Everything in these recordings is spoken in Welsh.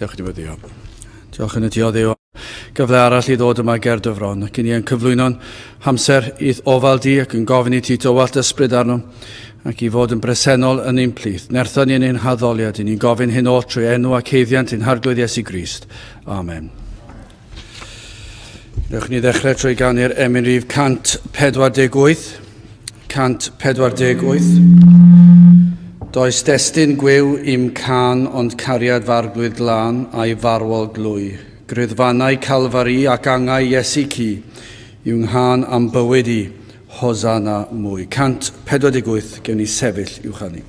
Diolch i ti weddio. Diolch yn y ti o Dduw. Gyfle arall i ddod yma ger dy fron, ac i ni yn cyflwyno'n hamser i'th ofal di ac yn gofyn i ti dywallt ysbryd arno ac i fod yn bresennol yn ein plith. Nertha ni yn ein haddoliad, i ni'n gofyn hyn oll trwy enw ac haeddiant ein Harglwydd Iesu Grist. Amen. Newch ni ddechrau trwy ganu'r emyn rif 148. 148. Does destun gwiw i'm can ond cariad f'arglwydd glân a'i farwol glwy. Griddfannau Calfari ac angau Iesu cu, yw nghân am bywyd i, Hosanna mwy. 148, gewn ni sefyll i'w chanu.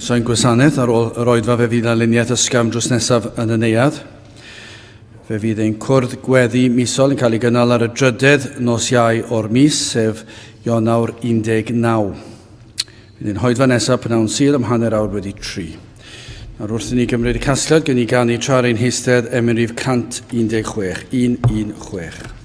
Croeso i'n gwasanaeth ar ôl yr oedfa fe fydd aluniaeth ysgafn drws nesaf yn y neuadd. Fe fydd ein cwrdd gweddi misol yn cael ei gynnal ar y drydedd nos Iau o'r mis, sef Ionawr 19. Bydd ein hoedfa nesaf pnawn Sul am 3:30. Nawr wrth i ni gymryd y casgliad, gen i ganu tra ar ein heistedd emyn rif 116, 116.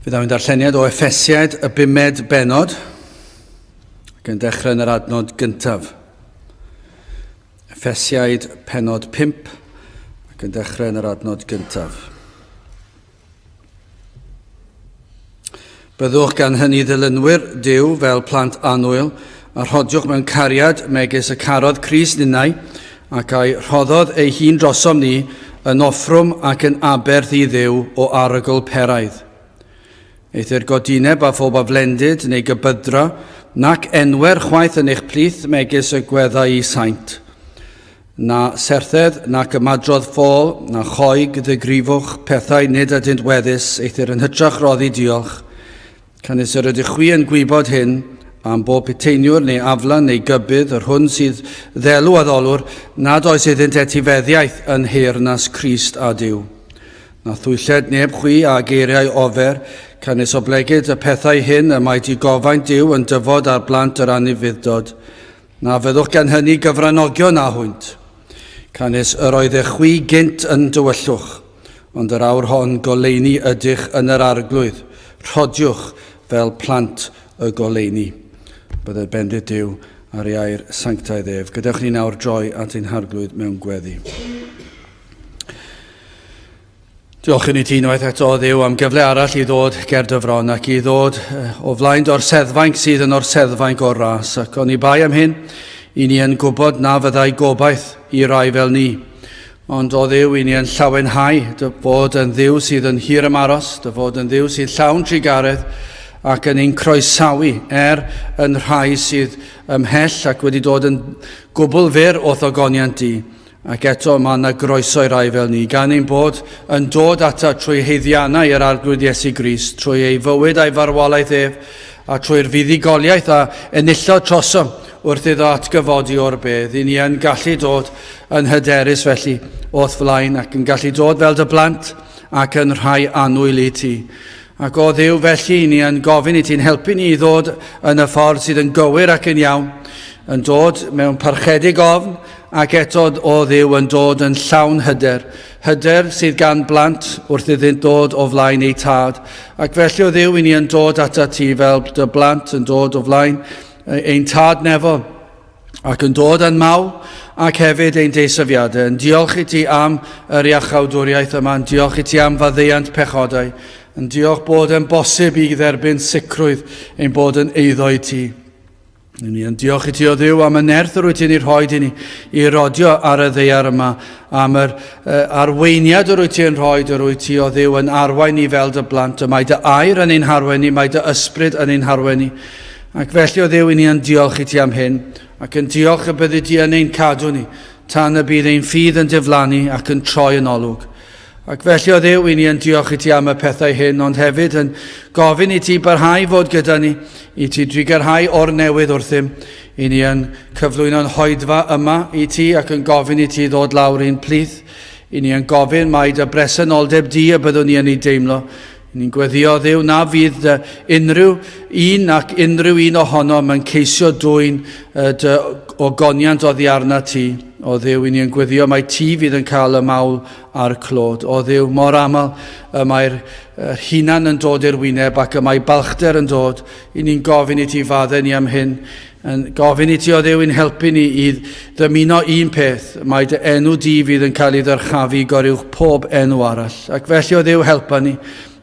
Fe ddaw'n darlleniad o Effesiaid y bumed bennod, ac yn dechrau yn yr adnod gyntaf. Effesiaid penod 5, ac yn dechrau yn yr adnod gyntaf. Byddwch gan hynny ddilynwyr Duw fel plant annwyl, a rhodiwch mewn cariad megis y carodd Crist ninnau, ac a'i rhoddodd ei hun drosom ni yn offrwm ac yn aberth i Dduw o arogl peraidd. Eithr godineb a phob aflendid neu gybydra, nac enwer chwaith yn eich plith megis y gweddau i saint. Na serthedd, nac ymadrodd ffôl, na choeg ddigrifwch, pethau nid ydynt weddus, eithr yn hytrach roddi diolch. Canys yr ydych chwi yn gwybod hyn, am bob puteiniwr neu aflan neu gybydd, yr hwn sydd ddelw addolwr, nad oes iddynt etifeddiaeth yn nheyrnas Crist a Duw. Na thwylled neb chwi â geiriau ofer, canys oblegid y pethau hyn y mae digofaint Duw yn dyfod ar blant yr anufudd-dod. Na fyddwch gan hynny gyfranogion â hwynt. Canys yr oeddech chwi gynt yn dywyllwch, ond yr awr hon goleuni ydych yn yr Arglwydd, rhodiwch fel plant y goleuni. Bydded bendith Duw ar ei air sanctaidd ef. Gadewch ni nawr droi at ein Harglwydd mewn gweddi. Diolch i ti unwaith eto, Dduw, am gyfle arall i ddod ger dy fron ac i ddod o flaen dy orseddfainc sydd yn orseddfainc o'r ras. Ac oni bai am hyn, i ni yn gwybod na fyddai gobaith i rai fel ni. Ond o Dduw, i ni yn llawenhau dy fod yn Dduw sydd yn hir ymaros, dy fod yn Dduw sydd llawn trugaredd ac yn ein croesawu er yn rhai sydd ymhell ac wedi dod yn gwbl fyr o'th ogoniant di. Ac eto mae yna groeso i rai fel ni, gan ein bod yn dod ato trwy haeddiannau yr Arglwydd Iesu Grist, trwy ei fywyd a'i farwolaeth ef, a trwy'r fuddugoliaeth a enillodd trosom wrth iddo atgyfodi o'r bedd. I ni yn gallu dod yn hyderus felly o'th flaen ac yn gallu dod fel dy blant ac yn rhai annwyl i ti. Ac o Dduw, felly, ni yn gofyn i ti'n helpu ni i ddod yn y ffordd sydd yn gywir ac yn iawn, yn dod mewn parchedig ofn, ac eto o Dduw yn dod yn llawn hyder, hyder sydd gan blant wrth iddynt ddod o flaen eu tad. Ac felly o Dduw, i ni yn dod atat ti fel dy blant yn dod o flaen ein tad nefol, ac yn dod â'n mawl ac hefyd ein deisyfiadau, yn diolch i ti am yr iachawdwriaeth yma, yn diolch i ti am faddeuant pechodau, yn diolch bod yn bosib i dderbyn sicrwydd ein bod yn eiddo i ti. Yn ni yn diolch i ti o Dduw am y nerth yr wyt ti'n ei rhoi i ni i rodio ar y ddeiar yma, am yr arweiniad yr wyt ti'n rhoi, yr wyt ti o Dduw yn arwain ni fel dy blant. Y mae dy air yn ein harwain ni, mae dy ysbryd yn ein harwain ni. Ac felly, o Dduw, i ni yn diolch i ti am hyn, ac yn diolch y byddi di yn ein cadw ni, tan y bydd ein ffydd yn diflannu ac yn troi yn olwg. Ac felly, o Dduw, i ni yn diolch i ti am y pethau hyn, ond hefyd yn gofyn i ti barhau fod gyda ni, i ti drugarhau o'r newydd wrthym, i ni yn cyflwyno'n hoedfa yma i ti ac yn gofyn i ti ddod lawr i'n plith, i ni yn gofyn mai dy bresenoldeb di y byddwn ni yn ei deimlo, Ni'n gweddïo, Dduw, na fydd dy unrhyw un ac unrhyw un ohonom yn ceisio dwyn dy ogoniant oddi arna ti. O Dduw, i ni yn gweddïo mai ti fydd yn cael y mawl a'r clod. O Dduw, mor aml y mae'r hunan yn dod i'r wyneb ac y mae balchder yn dod. I ni'n gofyn i ti faddau ni am hyn. Yn gofyn i ti, o Dduw, i'n helpu ni i ddymuno un peth, mai dy enw di fydd yn cael ei ddyrchafu goruwch pob enw arall. Ac felly, o Dduw, helpa ni.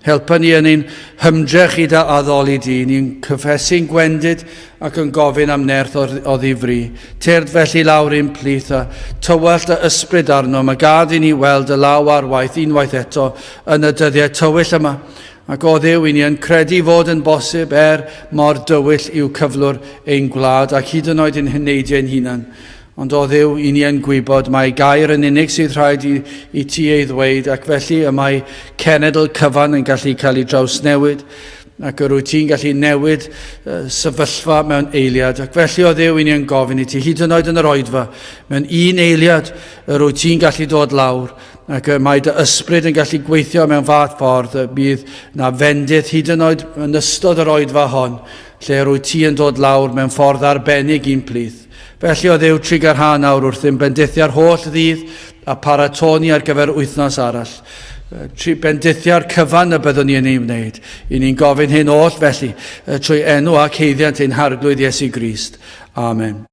Helpa ni yn ein hymdrech i dy addoli di. Ni'n cyffesu'n gwendid ac yn gofyn am nerth oddi fri. Tyrd felly lawr i'n plith a tywallt y ysbryd arnom a gad i ni weld y law ar waith unwaith eto yn y dyddiau tywyll yma. Ac o Dduw, i ni yn credu fod yn bosib er mor dywyll yw cyflwr ein gwlad ac hyd yn oed ein heneidiau ein hunan. Ond o Dduw, i ni yn gwybod mai gair yn unig sydd rhaid i, i ti ei ddweud, ac felly y mae cenedl cyfan yn gallu cael ei drawsnewid, ac yr wyt ti'n gallu newid sefyllfa mewn eiliad. Ac felly o Dduw, i ni yn gofyn i ti, hyd yn oed yn yr oedfa, mewn un eiliad yr wyt ti'n gallu dod lawr, Ac y mae dy ysbryd yn gallu gweithio mewn fath ffordd y bydd na fendith hyd yn oed yn ystod yr oedfa hon, lle yr wyt ti yn dod lawr mewn ffordd arbennig i'n plith. Felly o Dduw, trugarha nawr wrthym bendithia'r holl ddydd a paratoni ar gyfer wythnos arall. Trwy bendithiau'r cyfan y byddwn ni yn ei wneud. I ni'n gofyn hyn oll felly, trwy enw ac haeddiant ein Harglwydd Iesu Grist. Amen.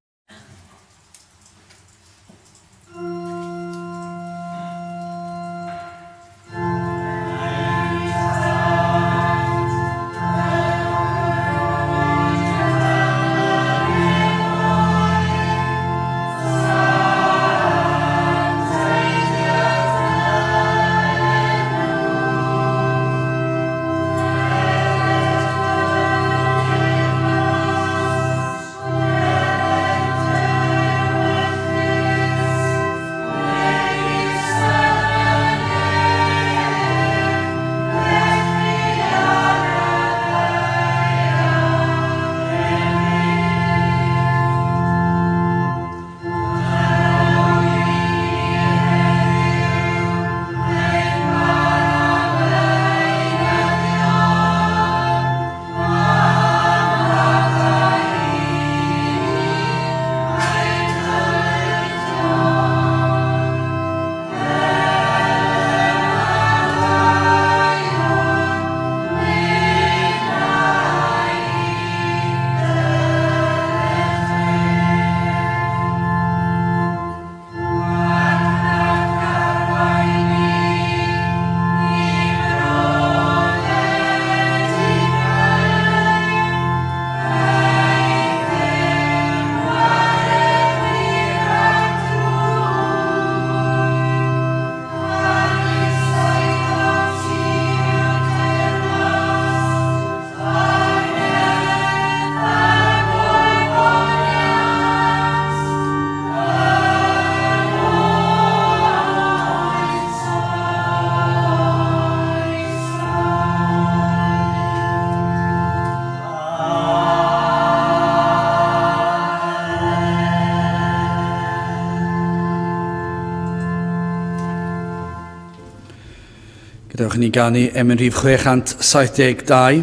Gadewch i ni ganu emyn rhif 672,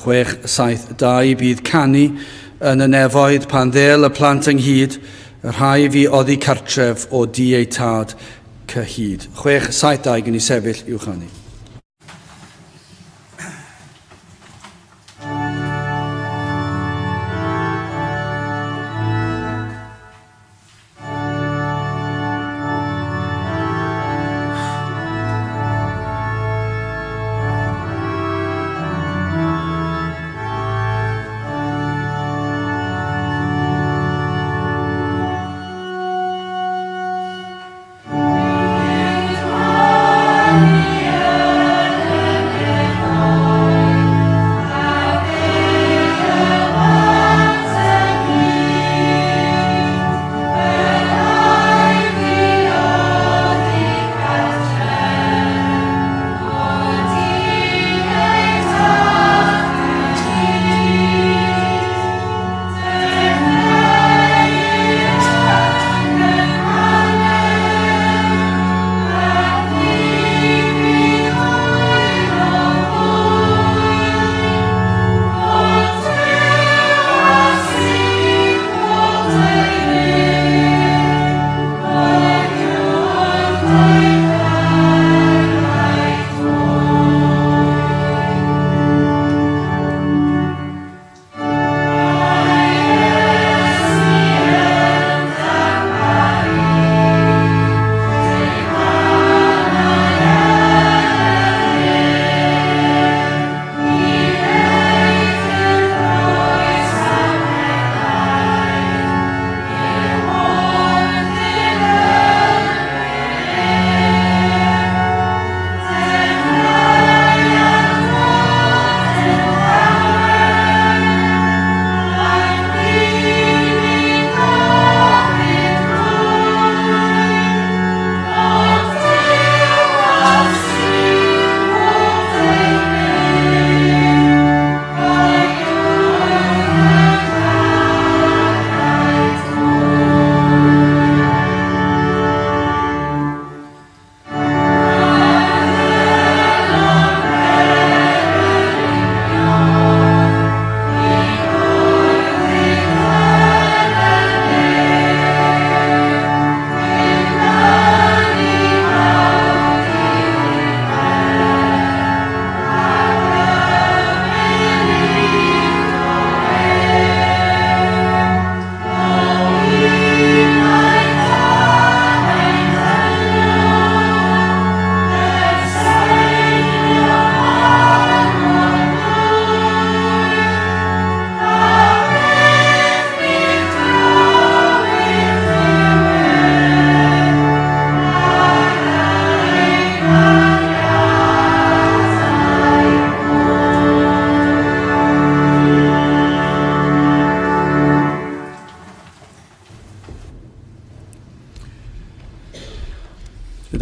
672, bydd canu yn y nefoedd pan ddêl y plant ynghyd, y rhai fi oddi cartref o du eu tad cyhyd. 672, gen i sefyll i'w chanu.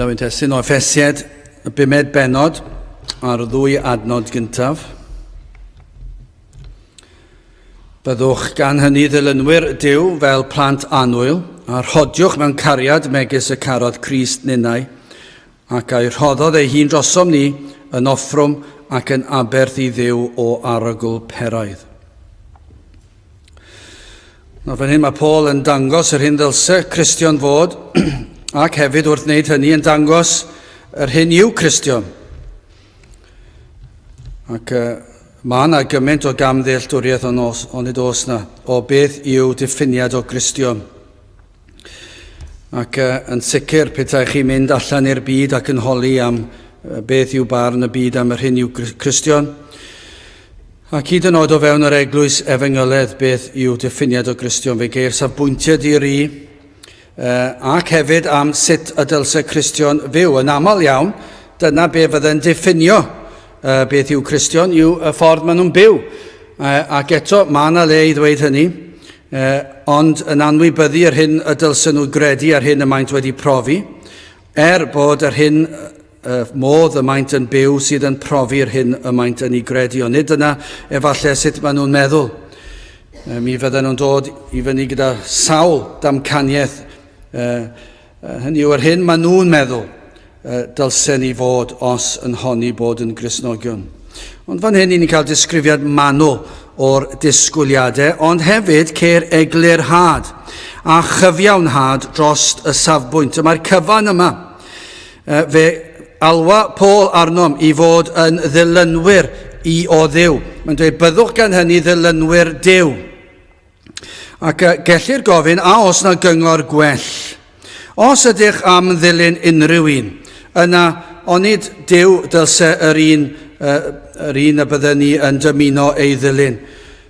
Darllenaf ein testun o Effesiaid, y bumed bennod, a'r ddwy adnod gyntaf. Byddwch gan hynny ddilynwyr Duw fel plant annwyl, a rhodiwch mewn cariad megis y carodd Crist ninnau, ac a'i rhoddodd ei hun drosom ni yn offrwm ac yn aberth i Dduw o arogl peraidd. Nawr fan hyn mae Paul yn dangos yr hyn ddylse Cristion fod, ac hefyd wrth wneud hynny yn dangos yr hyn yw Cristion. Ac uh, mae yna gymaint o gamddealltwriaeth ond os, onid oes na, o beth yw diffiniad o Gristion. Ac uh, yn sicr, petai chi'n mynd allan i'r byd ac yn holi am uh, beth yw barn y byd am yr hyn yw Cristion, Ac hyd yn oed o fewn yr eglwys efengyledd, beth yw diffiniad o Gristion? Fe geir safbwyntiau di-ri, ac hefyd am sut y dylse Cristion fyw. Yn aml iawn, dyna be fydde'n diffinio beth yw Cristion, yw y ffordd maen nhw'n byw. Ac eto, mae yna le i ddweud hynny, ond yn anwybyddu yr hyn y dylsen nhw gredu a'r hyn y maent wedi profi, er bod yr hyn y modd y maent yn byw sydd yn profi'r hyn y maent yn ei gredu, ond nid dyna efallai sut maen nhw'n meddwl. Mi fydden nhw'n dod i fyny gyda sawl damcaniaeth, hynny yw yr hyn maen nhw'n meddwl dylsen ni fod os yn honni bod yn Gristnogion. Ond fan hyn, ni'n cael disgrifiad manwl o'r disgwyliadau, ond hefyd ceir eglurhad a chyfiawnhad dros y safbwynt. Y mae'r cyfan yma Fe alwa Paul arnom i fod yn ddilynwyr i o Dduw. Mae'n dweud, byddwch gan hynny ddilynwyr Duw. Ac gellir gofyn, a os na gyngor gwell? Os ydych am ddilyn unrhyw un, yna onid Duw dylse yr un, yr un y bydden ni yn dymuno ei ddilyn.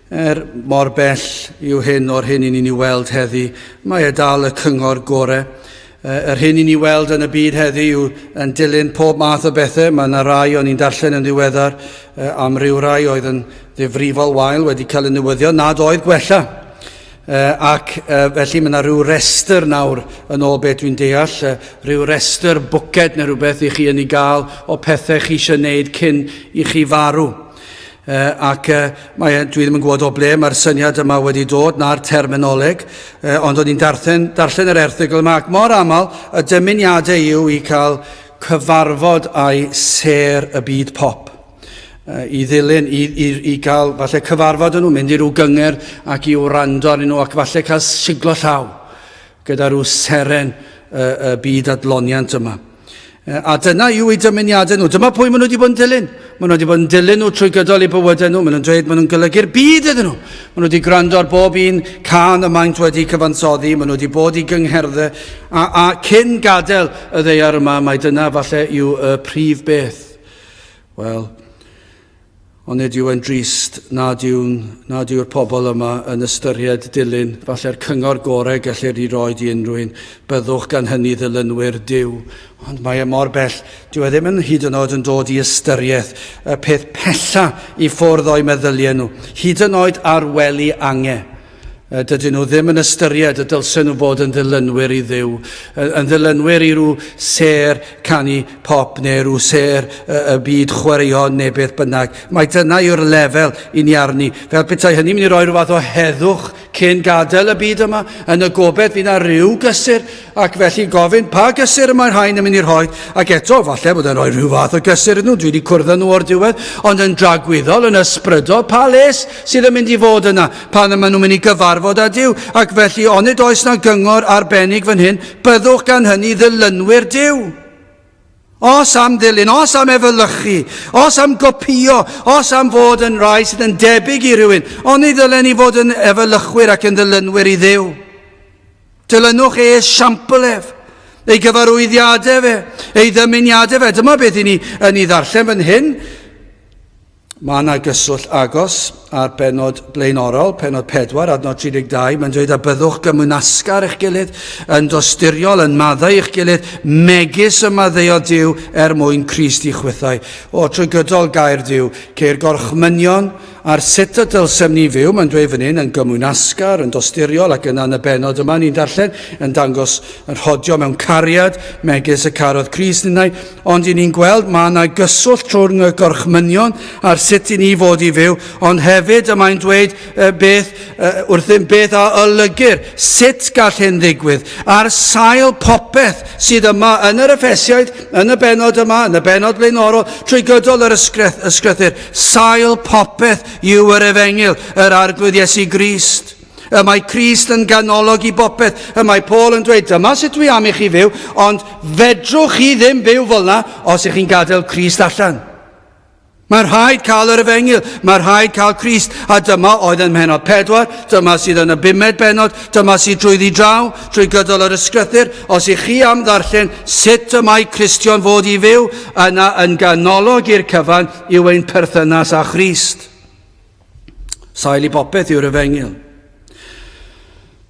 Er mor bell yw hyn o'r hyn i ni'n ei weld heddi, mae e dal y cyngor gore. Yr hyn i ni weld yn y byd heddi yw yn dilyn pob math o bethau. Mae yna rai o'n i'n darllen yn ddiweddar am ryw rai oedd yn ddifrifol wael wedi cael y newyddion nad oedd gwella. Ac felly mae yna rhyw restr nawr yn ôl beth dwi'n deall, rhyw restr bwced neu rhywbeth i chi yn ei gael o pethau chi eisiau gwneud cyn i chi farw. Ac mae, dwi ddim yn gwybod o ble mae'r syniad yma wedi dod, na'r terminoleg, ond o'n i'n darllen, darllen yr erthygl yma, ac mor aml y dymuniadau yw i cael cyfarfod â'i sêr y byd pop. I ddilyn, i, i, i gael falle cyfarfod â nhw, mynd i ryw gynger ac i wrando arnyn nhw ac falle cael siglo llaw gyda rhyw seren y, y byd adloniant yma. A dyna yw eu dymuniadau nhw. Dyma pwy maen nhw wedi bod yn dilyn. Maen nhw wedi bod yn dilyn nhw trwy gydol eu bywydau nhw. Maen nhw'n dweud maen nhw'n golygu'r byd iddyn nhw. Maen nhw wedi gwrando ar bob un can y maent wedi cyfansoddi. Maen nhw wedi bod i gyngherddau. A, a cyn gadael y ddeiar yma, mae dyna falle yw y prif beth. Wel, Ond nid yw e'n drist nad yw'n, nad yw'r pobl yma yn ystyried dilyn falle'r cyngor gorau gellir ei roed i unrhyw un, byddwch gan hynny ddilynwyr Duw. Ond mae e mor bell, dyw e ddim yn hyd yn oed yn dod i ystyriaeth y peth pella i ffwrdd o'u meddyliau nhw, hyd yn oed ar wely ange. Dydyn nhw ddim yn ystyried y dylsen nhw fod yn ddilynwyr i Dduw, yn ddilynwyr i rhyw sêr canu pop neu rhyw sêr y byd chwaraeon neu beth bynnag. Mae dyna yw'r lefel i ni arni. Fel petai hynny'n mynd i roi rhyw fath o heddwch cyn gadael y byd yma, yn y gobaith fydd yna rhyw gysur, ac felly gofyn pa gysur y mae'r rhain yn mynd i rhoi, ac eto, falle bod e'n rhoi rhyw fath o gysur iddyn nhw, dwi wedi cwrdd â nhw o'r diwedd, ond yn dragwyddol, yn ysbrydol, pa les sydd yn mynd i fod yna pan y maen nhw'n mynd i gyfarfod â Duw, ac felly onid oes na gyngor arbennig fan hyn, byddwch gan hynny ddilynwyr Duw. Os am ddilyn, os am efelychu, os am gopïo, os am fod yn rai sydd yn debyg i rhywun, oni ddylen ni fod yn efelychwyr ac yn ddilynwyr i Dduw? Dilynwch ei esiampl ef, ei gyfarwyddiadau fe, ei ddymuniadau fe. Dyma beth i ni yn ei ddarllen fan hyn. Mae yna gyswllt agos â'r bennod blaenorol, pennod 4, adnod 32. Mae'n dweud a byddwch gymwynasgar eich gilydd, yn dosturiol, yn maddau eich gilydd, megis y maddeuodd Duw er mwyn Crist i chwithau. O, trwy gydol gair Duw, ceir gorchmynion ar sut y dylsem ni fyw, mae'n dweud fan hyn, yn gymwynasgar, yn dosturiol, ac yna yn y bennod yma ni'n darllen, yn dangos, yn rhodio mewn cariad, megis y carodd Crist ninnau, Ond i ni'n gweld mae yna gyswllt rhwng y gorchmynion ar sut i ni fod i fyw, ond hefyd y mae'n dweud beth wrthym beth a olygir, sut gall hyn ddigwydd, ar sail popeth sydd yma yn yr Effesiaid, yn y bennod yma, yn y bennod blaenorol, trwy gydol yr ysgrythur, sail popeth yw yr efengyl, yr Arglwydd Iesu Grist. Y mae Crist yn ganolog i bopeth. Y mae Paul yn dweud, dyma sut dwi am i chi fyw, ond fedrwch chi ddim byw fel yna os ych chi'n gadael Crist allan. Mae rhaid cael yr efengyl, mae rhaid cael Crist, a dyma oedd yn mhenod 4, dyma sydd yn y bumed bennod, dyma sydd drwyddi draw, trwy gydol yr ysgrythur. Os ych chi am ddarllen sut y mae Cristion fod i fyw, yna yn ganolog i'r cyfan yw ein perthynas â Christ. Sail i bopeth yw'r efengyl.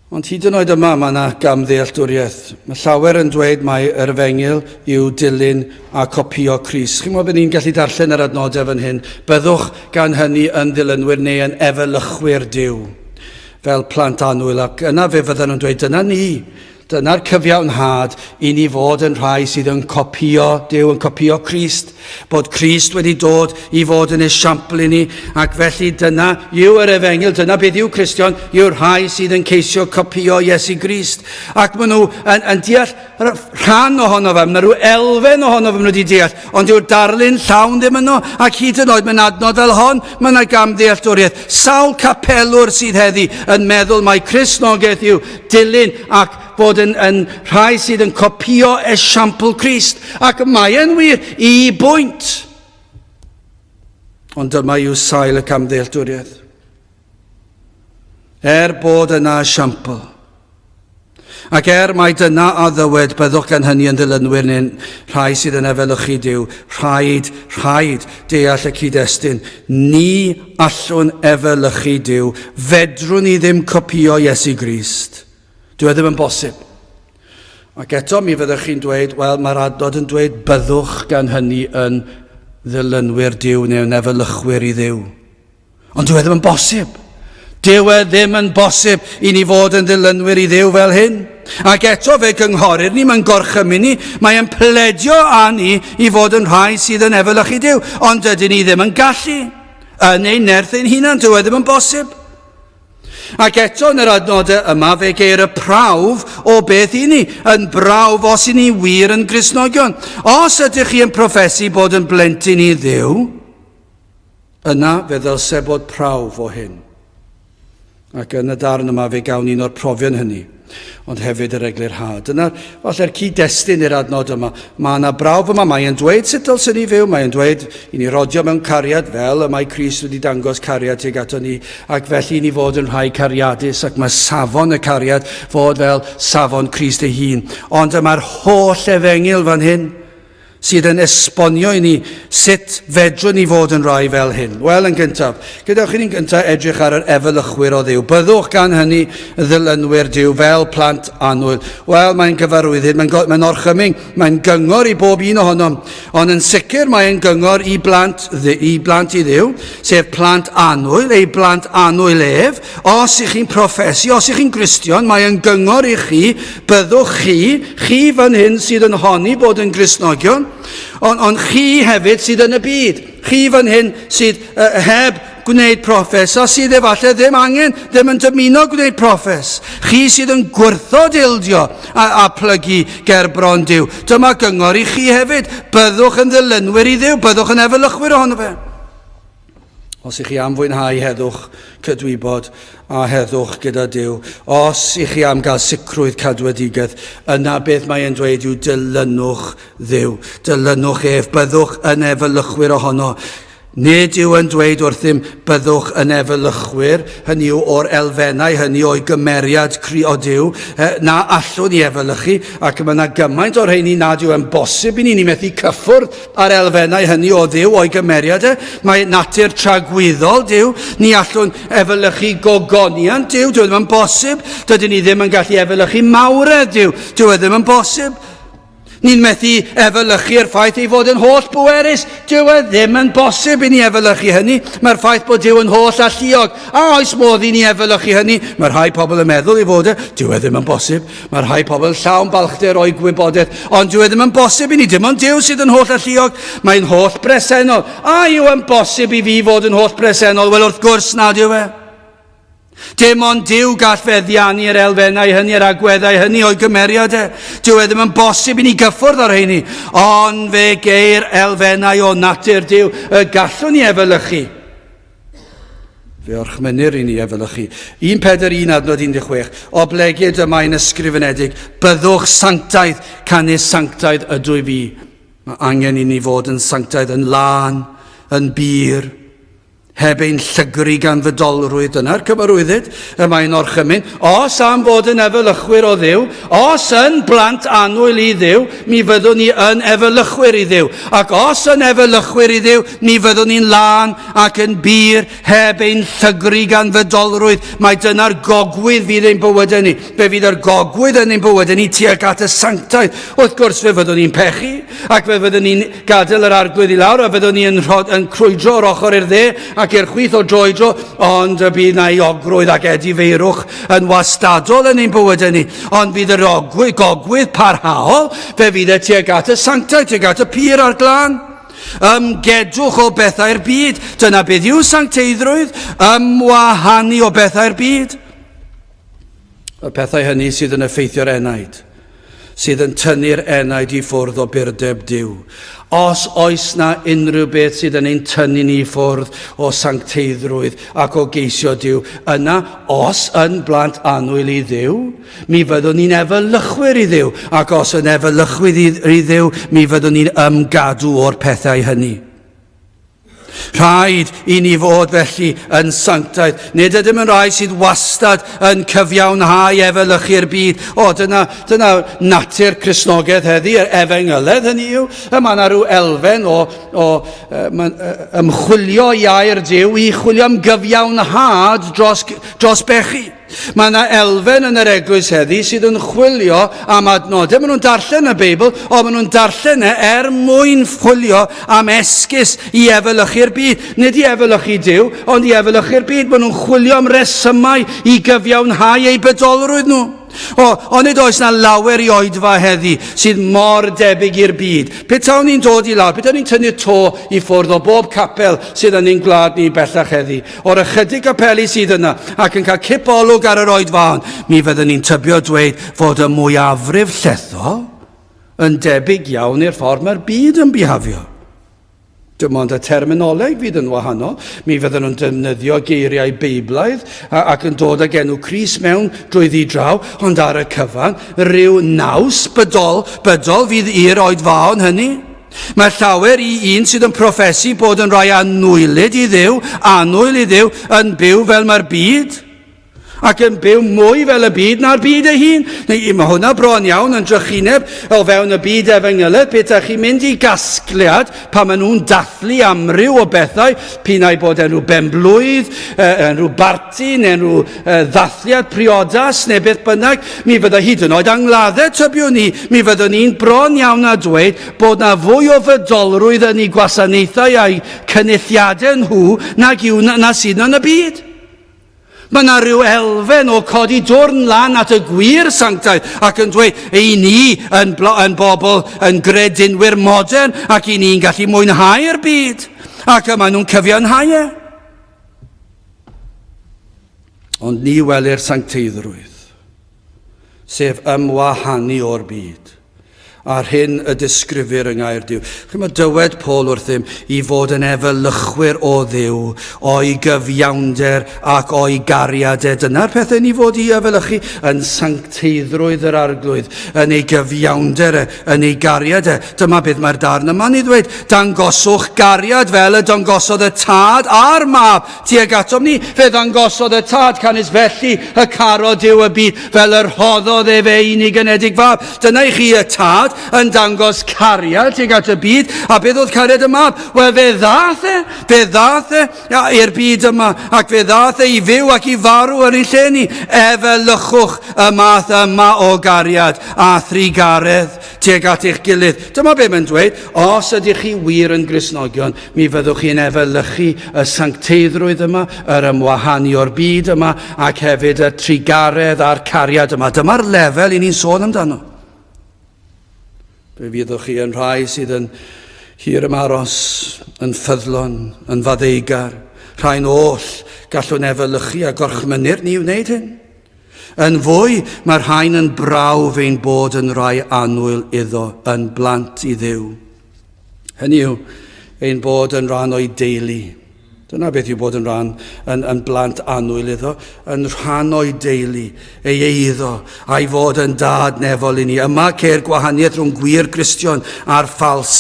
Ond hyd yn oed yma mae yna gamddealltwriaeth. Mae llawer yn dweud mai yr efengyl yw dilyn a copïo Crist. Chi'n meddwl bod ni'n gallu darllen yr adnodau fan hyn? Byddwch gan hynny yn ddilynwyr neu yn efelychwyr Duw, fel plant annwyl, ac yna fe fyddan nhw'n dweud, dyna ni, Dyna'r cyfiawnhad i ni fod yn rhai sydd yn copïo Duw, yn copïo Crist, bod Crist wedi dod i fod yn esiampl i ni, ac felly dyna yw yr efengyl, dyna beth yw Cristion, yw'r rhai sydd yn ceisio copïo Iesu Grist. Ac maen nhw yn, yn deall rhan ohono fe, mae rhyw elfen ohono fe maen nhw wedi deall, ond dyw'r darlun llawn ddim yno, ac hyd yn oed mewn adnod fel hon, mae yna gamddealltwriaeth. Sawl capelwr sydd heddi yn meddwl mai Cristnogaeth yw dilyn ac bod yn, yn rhai sydd yn copïo esiampl Crist. Ac mae e'n wir i bwynt. Ond dyma yw sail y camddealltwriaeth. Er bod yna esiampl, ac er mai dyna a ddywed byddwch gan hynny yn ddilynwyr neu'n rhai sydd yn efelychu Duw, rhaid, rhaid deall y cyd-destun. Ni allwn efelychu Duw. Fedrwn ni ddim copïo Iesu Grist. Dyw e ddim yn bosib. Ac eto mi fyddwch chi'n dweud, wel mae'r adnod yn dweud byddwch gan hynny yn ddilynwyr Duw neu yn efelychwyr i Dduw. Ond dyw e ddim yn bosib. Dyw e ddim yn bosib i ni fod yn ddilynwyr i Dduw fel hyn. Ac eto fe gynghorir ni, mae'n gorchymyn ni, mae'n pledio â ni i fod yn rhai sydd yn efelychu Duw, ond dydyn ni ddim yn gallu. Yn ein nerth ein hunan, dyw e ddim yn bosib. Ac eto yn yr adnodau yma fe geir y prawf o beth i ni, yn brawf os i ni wir yn Gristnogion. Os ydych chi yn proffesu bod yn blentyn i Dduw, Yna fe ddylse bod prawf o hyn. Ac yn y darn yma fe gawn un o'r profion hynny, ond hefyd yr eglurhad. Dyna'r falle'r cyd-destun i'r adnod yma. Mae yna brawf yma, mae e'n dweud sut dylsen ni fyw, mae e'n dweud i ni rodio mewn cariad fel y mae Crist wedi dangos cariad tuag ato ni, ac felly i ni fod yn rhai cariadus, ac mae safon y cariad fod fel safon Crist ei hun. Ond y mae'r holl efengyl fan hyn, sydd yn esbonio i ni sut fedrwn ni fod yn rai fel hyn. Wel, yn gyntaf, gadewch i ni'n gyntaf edrych ar yr efelychwyr o Dduw. Byddwch gan hynny ddilynwyr Duw fel plant annwyl. Wel, mae'n gyfarwyddyd, mae'n mae orchymyn, mae'n gyngor i bob un ohonom, ond yn sicr mae'n gyngor i blant, i blant i Dduw, sef plant annwyl, ei blant annwyl ef. Os ych chi'n proffesu, os ych chi'n Gristion, mae'n gyngor i chi, byddwch chi, Chi fan hyn sydd yn honni bod yn Gristnogion, ond, ond chi hefyd sydd yn y byd. Chi fan hyn sydd uh, heb gwneud proffes a sydd efallai ddim angen, ddim yn dymuno gwneud proffes. Chi sydd yn gwrthod ildio a, a plygu ger bron Duw. Dyma gyngor i chi hefyd. Byddwch yn ddilynwyr i Dduw, byddwch yn efelychwyr ohono fe. Os ych chi am fwynhau heddwch cydwybod a heddwch gyda Duw, os ych chi am gael sicrwydd cadwedigaeth, yna beth mae e'n dweud yw dilynwch Dduw. Dilynwch ef, byddwch yn efelychwyr ohono. Nid yw yn dweud wrthym byddwch yn efelychwyr, hynny yw o'r elfennau hynny o'i gymeriad cri o Duw, na allwn ni efelychu, ac mae yna gymaint o'r rheini nad yw yn bosib i ni, ni methu cyffwrdd â'r elfennau hynny o Dduw o'i gymeriad e. Mae natur tragwyddol Duw, ni allwn efelychu gogoniant Duw, dyw e ddim yn bosib, dydyn ni ddim yn gallu efelychu mawredd Duw, dyw e ddim yn bosib. Ni'n methu efelychu'r ffaith ei fod yn holl bwerus. Dyw e ddim yn bosib i ni efelychu hynny. Mae'r ffaith bod Duw yn holl alluog. A oes modd i ni efelychu hynny? Mae rhai pobl yn meddwl ei fod e. Dyw e ddim yn bosib. Mae rhai pobl yn llawn balchder o'i gwybodaeth. Ond dyw e ddim yn bosib i ni. Dim ond Duw sydd yn holl alluog. Mae'n holl bresennol. A yw e'n bosib i fi fod yn holl bresennol? Wel, wrth gwrs nad yw e. Dim ond Duw gall feddiannu'r elfennau hynny, yr agweddau hynny o'i gymeriad e. Dyw e ddim yn bosib i ni gyffwrdd ar rheini, ond fe geir elfennau o natur Duw y gallwn ni efelychu. Fe orchmynnir i ni efelychu. 1 Pedr 1 adnod 16, oblegid y mae'n ysgrifenedig, byddwch sanctaidd, canys sanctaidd ydw i fi. Mae angen i ni fod yn sanctaidd, yn lân, yn bur, heb ein llygru gan fydolrwydd. Dyna'r cyfarwyddyd y mae'n orchymyn. Os am fod yn efelychwyr o Dduw, os yn blant annwyl i Dduw, mi fyddwn ni yn efelychwyr i Dduw. Ac os yn efelychwyr i Dduw, mi fyddwn ni'n lân ac yn bur, heb ein llygru gan fydolrwydd. Mae dyna'r gogwydd fydd ein bywydau ni. Fe fydd yr gogwydd yn ein bywydau ni tuag at y sanctaidd. Wrth gwrs, fe fyddwn ni'n pechu, ac fe fyddwn ni'n gadael yr arglwydd i lawr a fyddwn ni yn, rhod, yn crwydro o'r ochr i'r dde ac i'r chwith o dro i dro, ond y bydd na euogrwydd ac edifeirwch yn wastadol yn ein bywydau ni. Ond bydd yr ogwydd, gogwydd parhaol, fe fydd e tuag at y sanctaidd, tuag at y pur a'r glân. Ymgedwch o bethau'r byd, dyna beth yw sancteiddrwydd, ymwahanu o bethau'r byd. Y pethau hynny sydd yn effeithio'r enaid, sydd yn tynnu'r enaid i ffwrdd o burdeb Duw. Os oes na unrhyw beth sydd yn ein tynnu ni i ffwrdd o sancteiddrwydd ac o geisio Duw, yna, os yn blant annwyl i Dduw, mi fyddwn ni'n efelychwyr i Dduw, ac os yn efelychwyr i Dduw, mi fyddwn ni'n ymgadw o'r pethau hynny. Rhaid i ni fod felly yn sanctaidd. Nid ydym yn rhai sydd wastad yn cyfiawnhau efelychu'r byd. O, dyna, dyna natur Cristnogaeth heddi, yr efengyledd hynny yw. Y mae yna rhyw elfen o, o ymchwilio i air Duw i chwilio am gyfiawnhad dros, dros bechu. Mae yna elfen yn yr eglwys heddi sydd yn chwilio am adnodau. Maen nhw'n darllen y Beibl, ond maen nhw'n darllen e er mwyn chwilio am esgus i efelychu'r byd. Nid i efelychu Duw, ond i efelychu'r byd. Maen nhw'n chwilio am resymau i gyfiawnhau eu bydolrwydd nhw. O, onid oes na lawer i oedfa heddi sydd mor debyg i'r byd. Petawn ni'n dod i lawr, petawn ni'n tynnu'r to i ffwrdd o bob capel sydd yn ein gwlad ni bellach heddi, o'r ychydig gapeli sydd yna, ac yn cael cip olwg ar yr oedfaon, mi fyddwn ni'n tybio dweud fod y mwyafrif llethol yn debyg iawn i'r ffordd mae'r byd yn bihafio. Dim ond y terminoleg fydd yn wahanol. Mi fydden nhw'n defnyddio geiriau Beiblaidd ac yn dod ag enw Crist mewn drwyddi draw, ond ar y cyfan, rhyw naws bydol, bydol fydd i'r oedfaon hynny. Mae llawer i un sydd yn proffesu bod yn rhai anwylyd i Dduw, annwyl i Dduw, yn byw fel mae'r byd, ac yn byw mwy fel y byd na'r byd ei hun. Neu, mae hwnna bron iawn yn drychineb o fewn y byd efengyledd, petaech chi'n mynd i gasgliad pan maen nhw'n dathlu amryw o bethau, p'un ai bod enw benblwydd, enw barti, neu enw ddathliad priodas, neu beth bynnag, mi fydda hyd yn oed angladdau, tybiwn ni, mi fyddwn ni'n bron iawn a dweud bod na fwy o fydolrwydd yn eu gwasanaethau a'u cynulliadau nhw nag yw na, na sydd yn y byd. Mae yna rhyw elfen o codi dwrn lan at y gwir sanctaidd ac yn dweud, ei ni yn, yn bobl yn gredinwyr modern ac i ni'n gallu mwynhau'r byd ac y maen nhw'n cyfiawnhau e. Ond ni welir sancteiddrwydd, sef ymwahanu o'r byd. a'r hyn y disgrifir yng Ngair Duw. Chimod, dywed Paul wrthym i fod yn efelychwyr o Dduw, o'i gyfiawnder ac o'i gariad e. Dyna'r pethau ni fod i efelychu yn sancteiddrwydd yr Arglwydd, yn ei gyfiawnder e, yn ei gariad e. Dyma beth mae'r darn yma'n ei ddweud. Dangoswch gariad fel y dangosodd y Tad a'r Mab tuag atom ni. Fe ddangosodd y Tad, canys felly y carodd Duw y byd, fel yr rhoddodd ef ei unig anedig fab. Dyna i chi y Tad yn dangos cariad tuag at y byd. A beth oedd cariad y Mab? Wel, fe ddath e, fe ddath e i'r byd yma, ac fe ddath e i fyw ac i farw yn ein lle ni. Efelychwch y math yma o gariad a thrugaredd tuag at eich gilydd. Dyma be mae'n dweud, os ydych chi wir yn Gristnogion, mi fyddwch chi'n efelychu y sancteiddrwydd yma, yr ymwahanu o'r byd yma, ac hefyd y trugaredd a'r cariad yma. Dyma'r lefel i ni'n sôn amdano. Fe fyddwch chi yn rhai sydd yn hir ymaros, yn ffyddlon, yn faddeugar, rhai'n oll gallwn efelychu a gorchmynnu'r ni wneud hyn. Yn fwy, mae'r rhain yn brawf ein bod yn rhai annwyl iddo, yn blant i Dduw. Hynny yw, ein bod yn rhan o'i deulu. Dyna beth yw bod yn rhan, yn, yn blant annwyl iddo, yn rhan o'i deulu, ei eiddo, a'i fod yn dad nefol i ni. Yma ceir gwahaniaeth rhwng gwir Gristion a'r ffals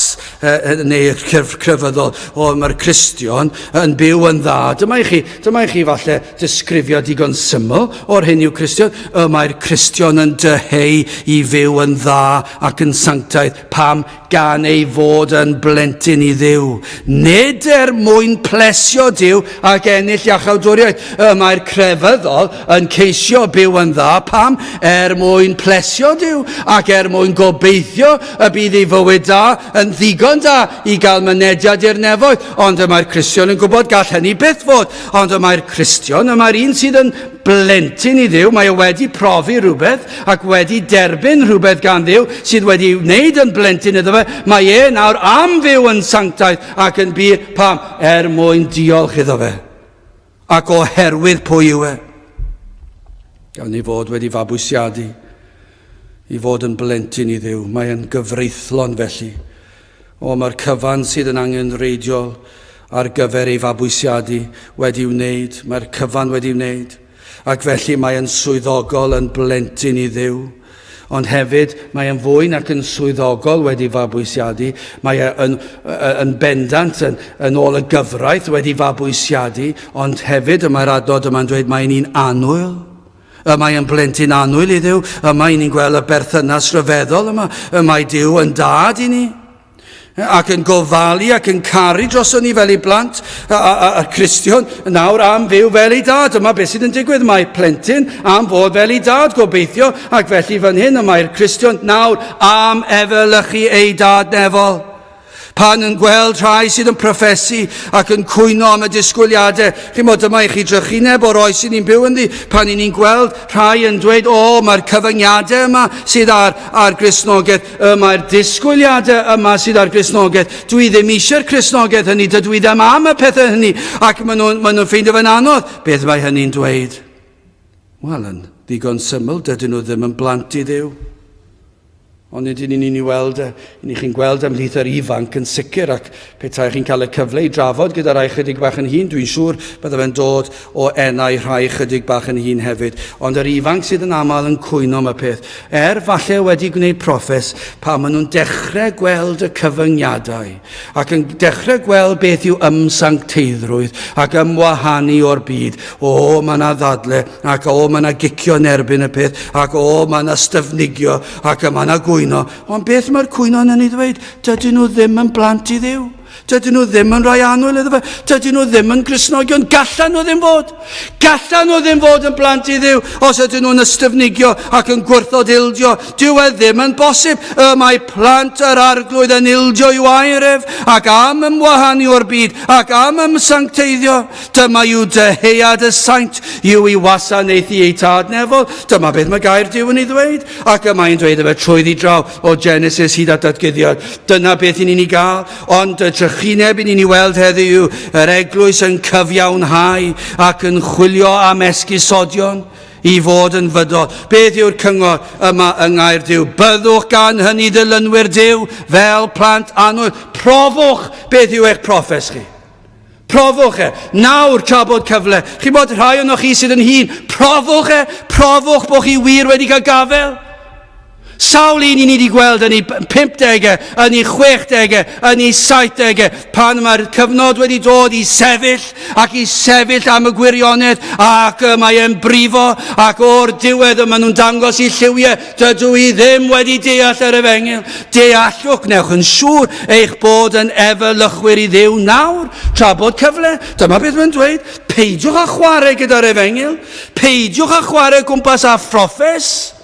e, neu'r crefyddol. O, mae'r Cristion yn byw yn dda. Dyma i chi, dyma i chi falle disgrifio digon syml o'r hyn yw Cristion. Y mae'r Cristion yn dyheu i fyw yn dda ac yn sanctaidd. Pam? Gan ei fod yn blentyn i Dduw, nid er mwyn plesio Duw ac ennill iachawdwriaeth. Y mae'r crefyddol yn ceisio byw yn dda, pam? Er mwyn plesio Duw ac er mwyn gobeithio y bydd ei fywyd da yn ddigon da i gael mynediad i'r nefoedd. Ond y mae'r Cristion yn gwybod gall hynny byth fod. Ond y mae'r Cristion, y mae'r un sydd yn blentyn i Dduw, mae e wedi profi rhywbeth ac wedi derbyn rhywbeth gan Dduw sydd wedi wneud yn blentyn iddo fe, mae e nawr am fyw yn sanctaidd ac yn bur, pam? Er mwyn diolch iddo fe ac oherwydd pwy yw e. Gan ei fod wedi fabwysiadu i fod yn blentyn i Dduw, mae e'n gyfreithlon felly. O, mae'r cyfan sydd yn angenrheidiol ar gyfer ei fabwysiadu wedi wneud, mae'r cyfan wedi wneud, ac felly mae yn swyddogol yn blentyn i Dduw. Ond hefyd, mae yn fwy nac yn swyddogol wedi fabwysiadu, mae e yn, yn bendant yn, yn ôl y gyfraith wedi fabwysiadu, ond hefyd y mae'r adnod yma'n dweud mae'n un annwyl. Y mae yn blentyn annwyl i Dduw. Y mae ni'n gweld y berthynas rhyfeddol yma. Y mae Duw yn dad i ni ac yn gofalu ac yn caru droson ni fel ei blant, a, a, a Cristion nawr am fyw fel ei dad. Dyma beth sydd yn digwydd. Mae plentyn am fod fel ei dad, gobeithio, ac felly fan hyn y mae'r Cristion nawr am efelychu ei dad nefol. Pan yn gweld rhai sydd yn proffesu ac yn cwyno am y disgwyliadau, chimod, dyma i chi drychineb o'r oes sy'n ni'n byw ynddi, pan i ni'n gweld rhai yn dweud, o, mae'r cyfyngiadau yma sydd ar, ar Gristnogaeth, y mae'r disgwyliadau yma sydd ar Gristnogaeth, dwi ddim eisiau'r Cristnogaeth hynny, dydw i ddim am y pethau hynny, ac maen nhw'n maen nhw ffeindio fe'n anodd. Beth mae hynny'n dweud? Wel, yn ddigon syml, dydyn nhw ddim yn blant i Dduw. Ond nid yn ni'n ei weld, i ni chi'n gweld ymhlith yr ifanc yn sicr, ac petai chi'n cael y cyfle i drafod gyda rai chydig bach yn hŷn, dwi'n siŵr bydde fe'n dod o enau rhai chydig bach yn hŷn hefyd. Ond yr ifanc sydd yn aml yn cwyno am y peth, er falle wedi gwneud proffes, pan maen nhw'n dechrau gweld y cyfyngiadau, ac yn dechrau gweld beth yw ymsancteiddrwydd ac ymwahanu o'r byd, o, mae yna ddadle, ac o, mae yna gicio yn erbyn y peth, ac o, mae yna styfnigio, ac mae yna gwyno. Ond beth mae'r cwyno yn ei ddweud? Dydyn nhw ddim yn blant i Dduw. Dydyn nhw ddim yn rhai annwyl iddo fe. Dydyn nhw ddim yn Gristnogion. Gallan nhw ddim fod. Gallan nhw ddim fod yn blant i Dduw os ydyn nhw'n ystyfnigio ac yn gwrthod ildio. Dyw e ddim yn bosib. Y mae plant yr Arglwydd yn ildio i'w air ef, ac am ymwahanu o'r byd, ac am ymsancteiddio. Dyma yw dyhead y saint, yw i wasanaethu eu tad nefol. Dyma beth mae gair Duw yn ei ddweud, ac y mae'n dweud efe trwyddi draw o Genesis hyd at Datguddiad. Dyna beth i ni'n ei gael, ond y trychineb i ni'n ei weld heddiw yw yr eglwys yn cyfiawnhau ac yn chwilio am esgusodion. i fod yn fydol. Beth yw'r cyngor yma yng Ngair Duw? Byddwch gan hynny ddilynwyr Duw fel plant annwyl. Profwch beth yw eich proffes chi. Profwch e. Nawr, tra bod cyfle. Chi'n bod rhai ohonoch chi sydd yn hŷn, profwch e. Profwch bod chi wir wedi cael gafael. Sawl un i ni wedi gweld yn ei 50au, yn ei 60au, yn ei 70au, pan mae'r cyfnod wedi dod i sefyll ac i sefyll am y gwirionedd ac mae e'n brifo ac o'r diwedd y maen nhw'n dangos i lliwiau, dydw i ddim wedi deall yr efengyl. Deallwch, gwnewch yn siŵr eich bod yn efelychwyr i Dduw nawr, tra bod cyfle. Dyma beth mae'n dweud, peidiwch â chwarae gyda'r efengyl, peidiwch â chwarae gwmpas â phroffes.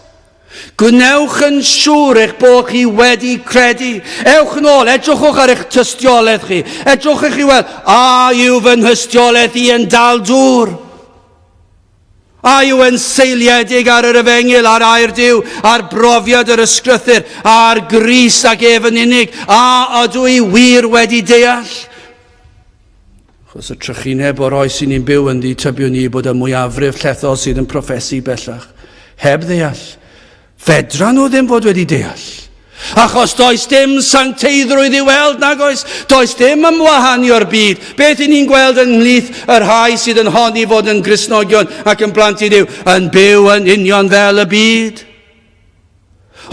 Gwnewch yn siŵr eich bod chi wedi credu. Ewch yn ôl, edrychwch ar eich tystiolaeth chi. Edrychwch chi weld, a yw fy nhystiolaeth i yn dal dŵr? A yw yn seiliedig ar yr efengyl, ar air Duw, ar brofiad yr ysgrythur, ar Grist ac ef yn unig? A ydw i wir wedi deall? Achos y trychineb o'r oes i ni'n byw ynddi, tybiwn i bod y mwyafrif llethol sydd yn proffesu bellach, heb ddeall. Fedra nhw ddim fod wedi deall. Achos does dim sancteiddrwydd i weld, nag oes? Does dim ymwahanu o'r byd. Beth i ni'n gweld yn mhlith y rhai sydd yn honni fod yn Gristnogion ac yn blant i Dduw, yn byw yn union fel y byd.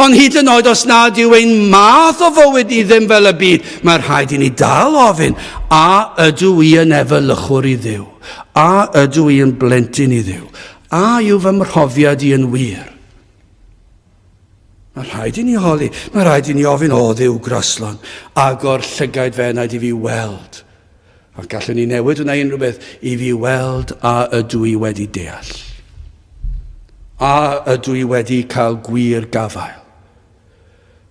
Ond hyd yn oed os nad yw ein math o fywyd ni ddim fel y byd, mae rhaid i ni dal ofyn, a ydw i yn efelychwr i Dduw? A ydw i yn blentyn i Dduw? A yw fy mhrofiad i yn wir? Mae rhaid i ni holi, mae rhaid i ni ofyn, o Dduw graslon, agor llygaid fe enaid i fi weld. A gallwn ni newid hwnna i unrhyw beth, i fi weld a ydw i wedi deall. A ydw i wedi cael gwir gafael.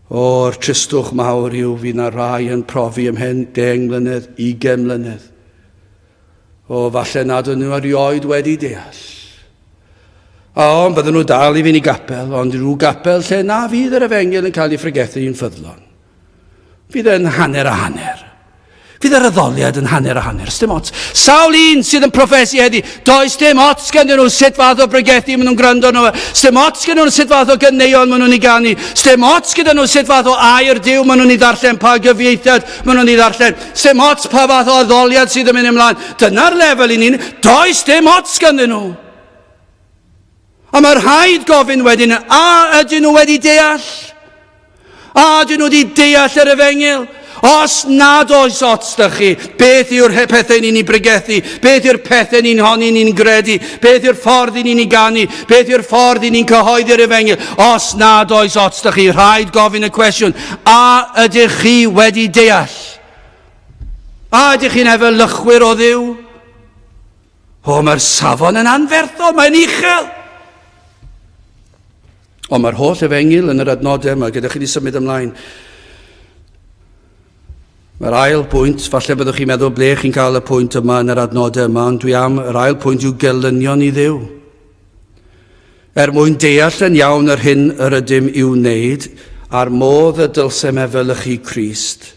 O'r tristwch mawr yw fydd na rai yn profi ymhen 10 mlynedd, 20 mlynedd. O, falle nad ydyn nhw erioed wedi deall. A ond bydden nhw dal i fynd i gapel, ond rhyw gapel lle na fydd yr efengyl yn cael ei phregethu yn ffyddlon. Fydd e'n hanner a hanner. Fydd yr addoliad yn hanner a hanner. Sdim ots. Sawl un sydd yn proffesu heddi, does dim ots ganddyn nhw sut fath o bregethu maen nhw'n gwrando nhw. Sdim ots gyda nhw sut fath o gyneuon maen nhw'n ei ganu. Sdim ots gyda nhw sut fath o air Duw maen nhw'n ei ddarllen, pa gyfieithiad maen nhw'n ei ddarllen. Sdim ots pa fath o addoliad sydd yn mynd ymlaen. Dyna'r lefel i ni'n. Does dim ots ganddyn nhw. A mae rhaid gofyn wedyn, a ydyn nhw wedi deall? A ydyn nhw wedi deall yr efengyl? Os nad oes ots da chi, beth yw'r pethau ni'n ei bregethu? Beth yw'r pethau ni'n honni ni'n gredu? Beth yw'r ffordd i ni'n ei ganu? Beth yw'r ffordd i ni'n cyhoeddi'r efengyl? Os nad oes ots da chi, rhaid gofyn y cwestiwn, a ydych chi wedi deall? A ydych chi'n efelychwyr o Dduw? O, mae'r safon yn anferthol, mae'n uchel. Ond mae'r holl efengyl yn yr adnodau yma, gyda chi wedi symud ymlaen. Mae'r ail pwynt, falle byddwch chi'n meddwl ble chi'n cael y pwynt yma yn yr adnodau yma, ond dwi am, yr ail pwynt yw gelynion i Dduw. Er mwyn deall yn iawn yr hyn yr ydym i'w wneud a'r modd y dylsem efelychu Crist,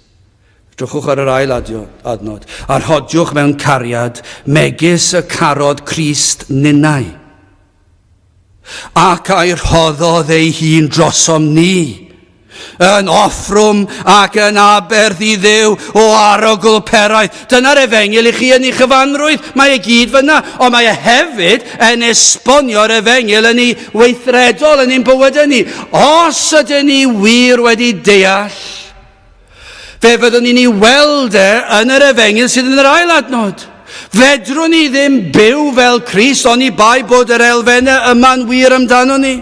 Drychwch ar yr ail adnod. A rhodiwch mewn cariad, megis y carodd Crist ninnau. Ac a'i rhoddodd ei hun drosom ni, yn offrwm ac yn aberth i Dduw o arogl peraidd. Dyna'r efengyl i chi yn ei chyfanrwydd. Mae e gyd fyna, ond mae e hefyd yn esbonio'r efengyl yn ei weithredol yn ein bywydau ni. Os ydyn ni wir wedi deall, Fe fyddwn ni'n ei weld e yn yr efengyl sydd yn yr ail adnod. Fedrwn ni ddim byw fel Crist oni bai bod yr elfennau yma'n wir amdano ni.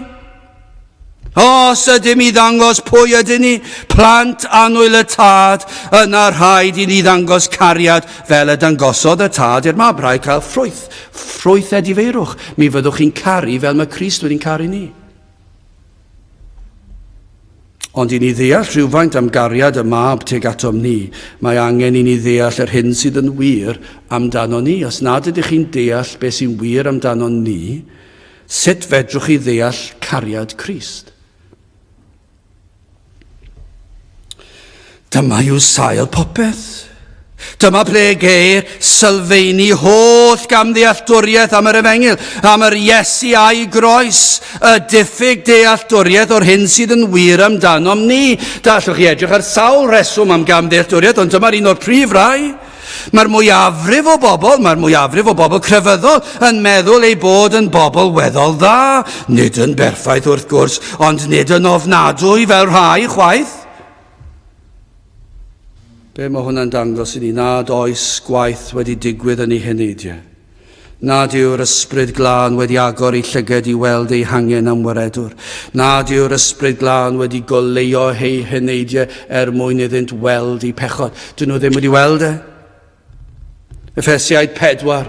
Os ydym i ddangos pwy ydyn ni, plant annwyl y tad, yna rhaid i ni ddangos cariad fel y dangosodd y tad i'r mab. Rhaid cael ffrwyth, ffrwyth edifeirwch. Mi fyddwch chi'n caru fel mae Crist wedi'n caru ni. Ond i ni ddeall rhywfaint am gariad y Mab tuag atom ni, mae angen i ni ddeall yr hyn sydd yn wir amdano ni. Os nad ydych chi'n deall beth sy'n wir amdano ni, sut fedrwch chi ddeall cariad Crist? Dyma yw sail popeth. Dyma ble geir sylfeini holl gamddealltwriaeth am yr efengyl, am yr Iesu a'i groes, y diffyg dealltwriaeth o'r hyn sydd yn wir amdanom ni. Da allwch chi edrych ar sawl rheswm am gamddealltwriaeth, ond dyma'r un o'r prif rai. Mae'r mwyafrif o bobl, mae'r mwyafrif o bobl crefyddol yn meddwl eu bod yn bobl weddol dda. Nid yn berffaith wrth gwrs, ond nid yn ofnadwy fel rhai chwaith. Be mae hwnna'n dangos i ni? Nad oes gwaith wedi digwydd yn ei heneidiau. Nad yw'r Ysbryd Glân wedi agor ei llyged i weld ei hangen am waredwr. Nad yw'r Ysbryd Glân wedi goleuo eu heneidiau er mwyn iddynt weld eu pechod. Dyn nhw ddim wedi weld e. Effesiaid 4,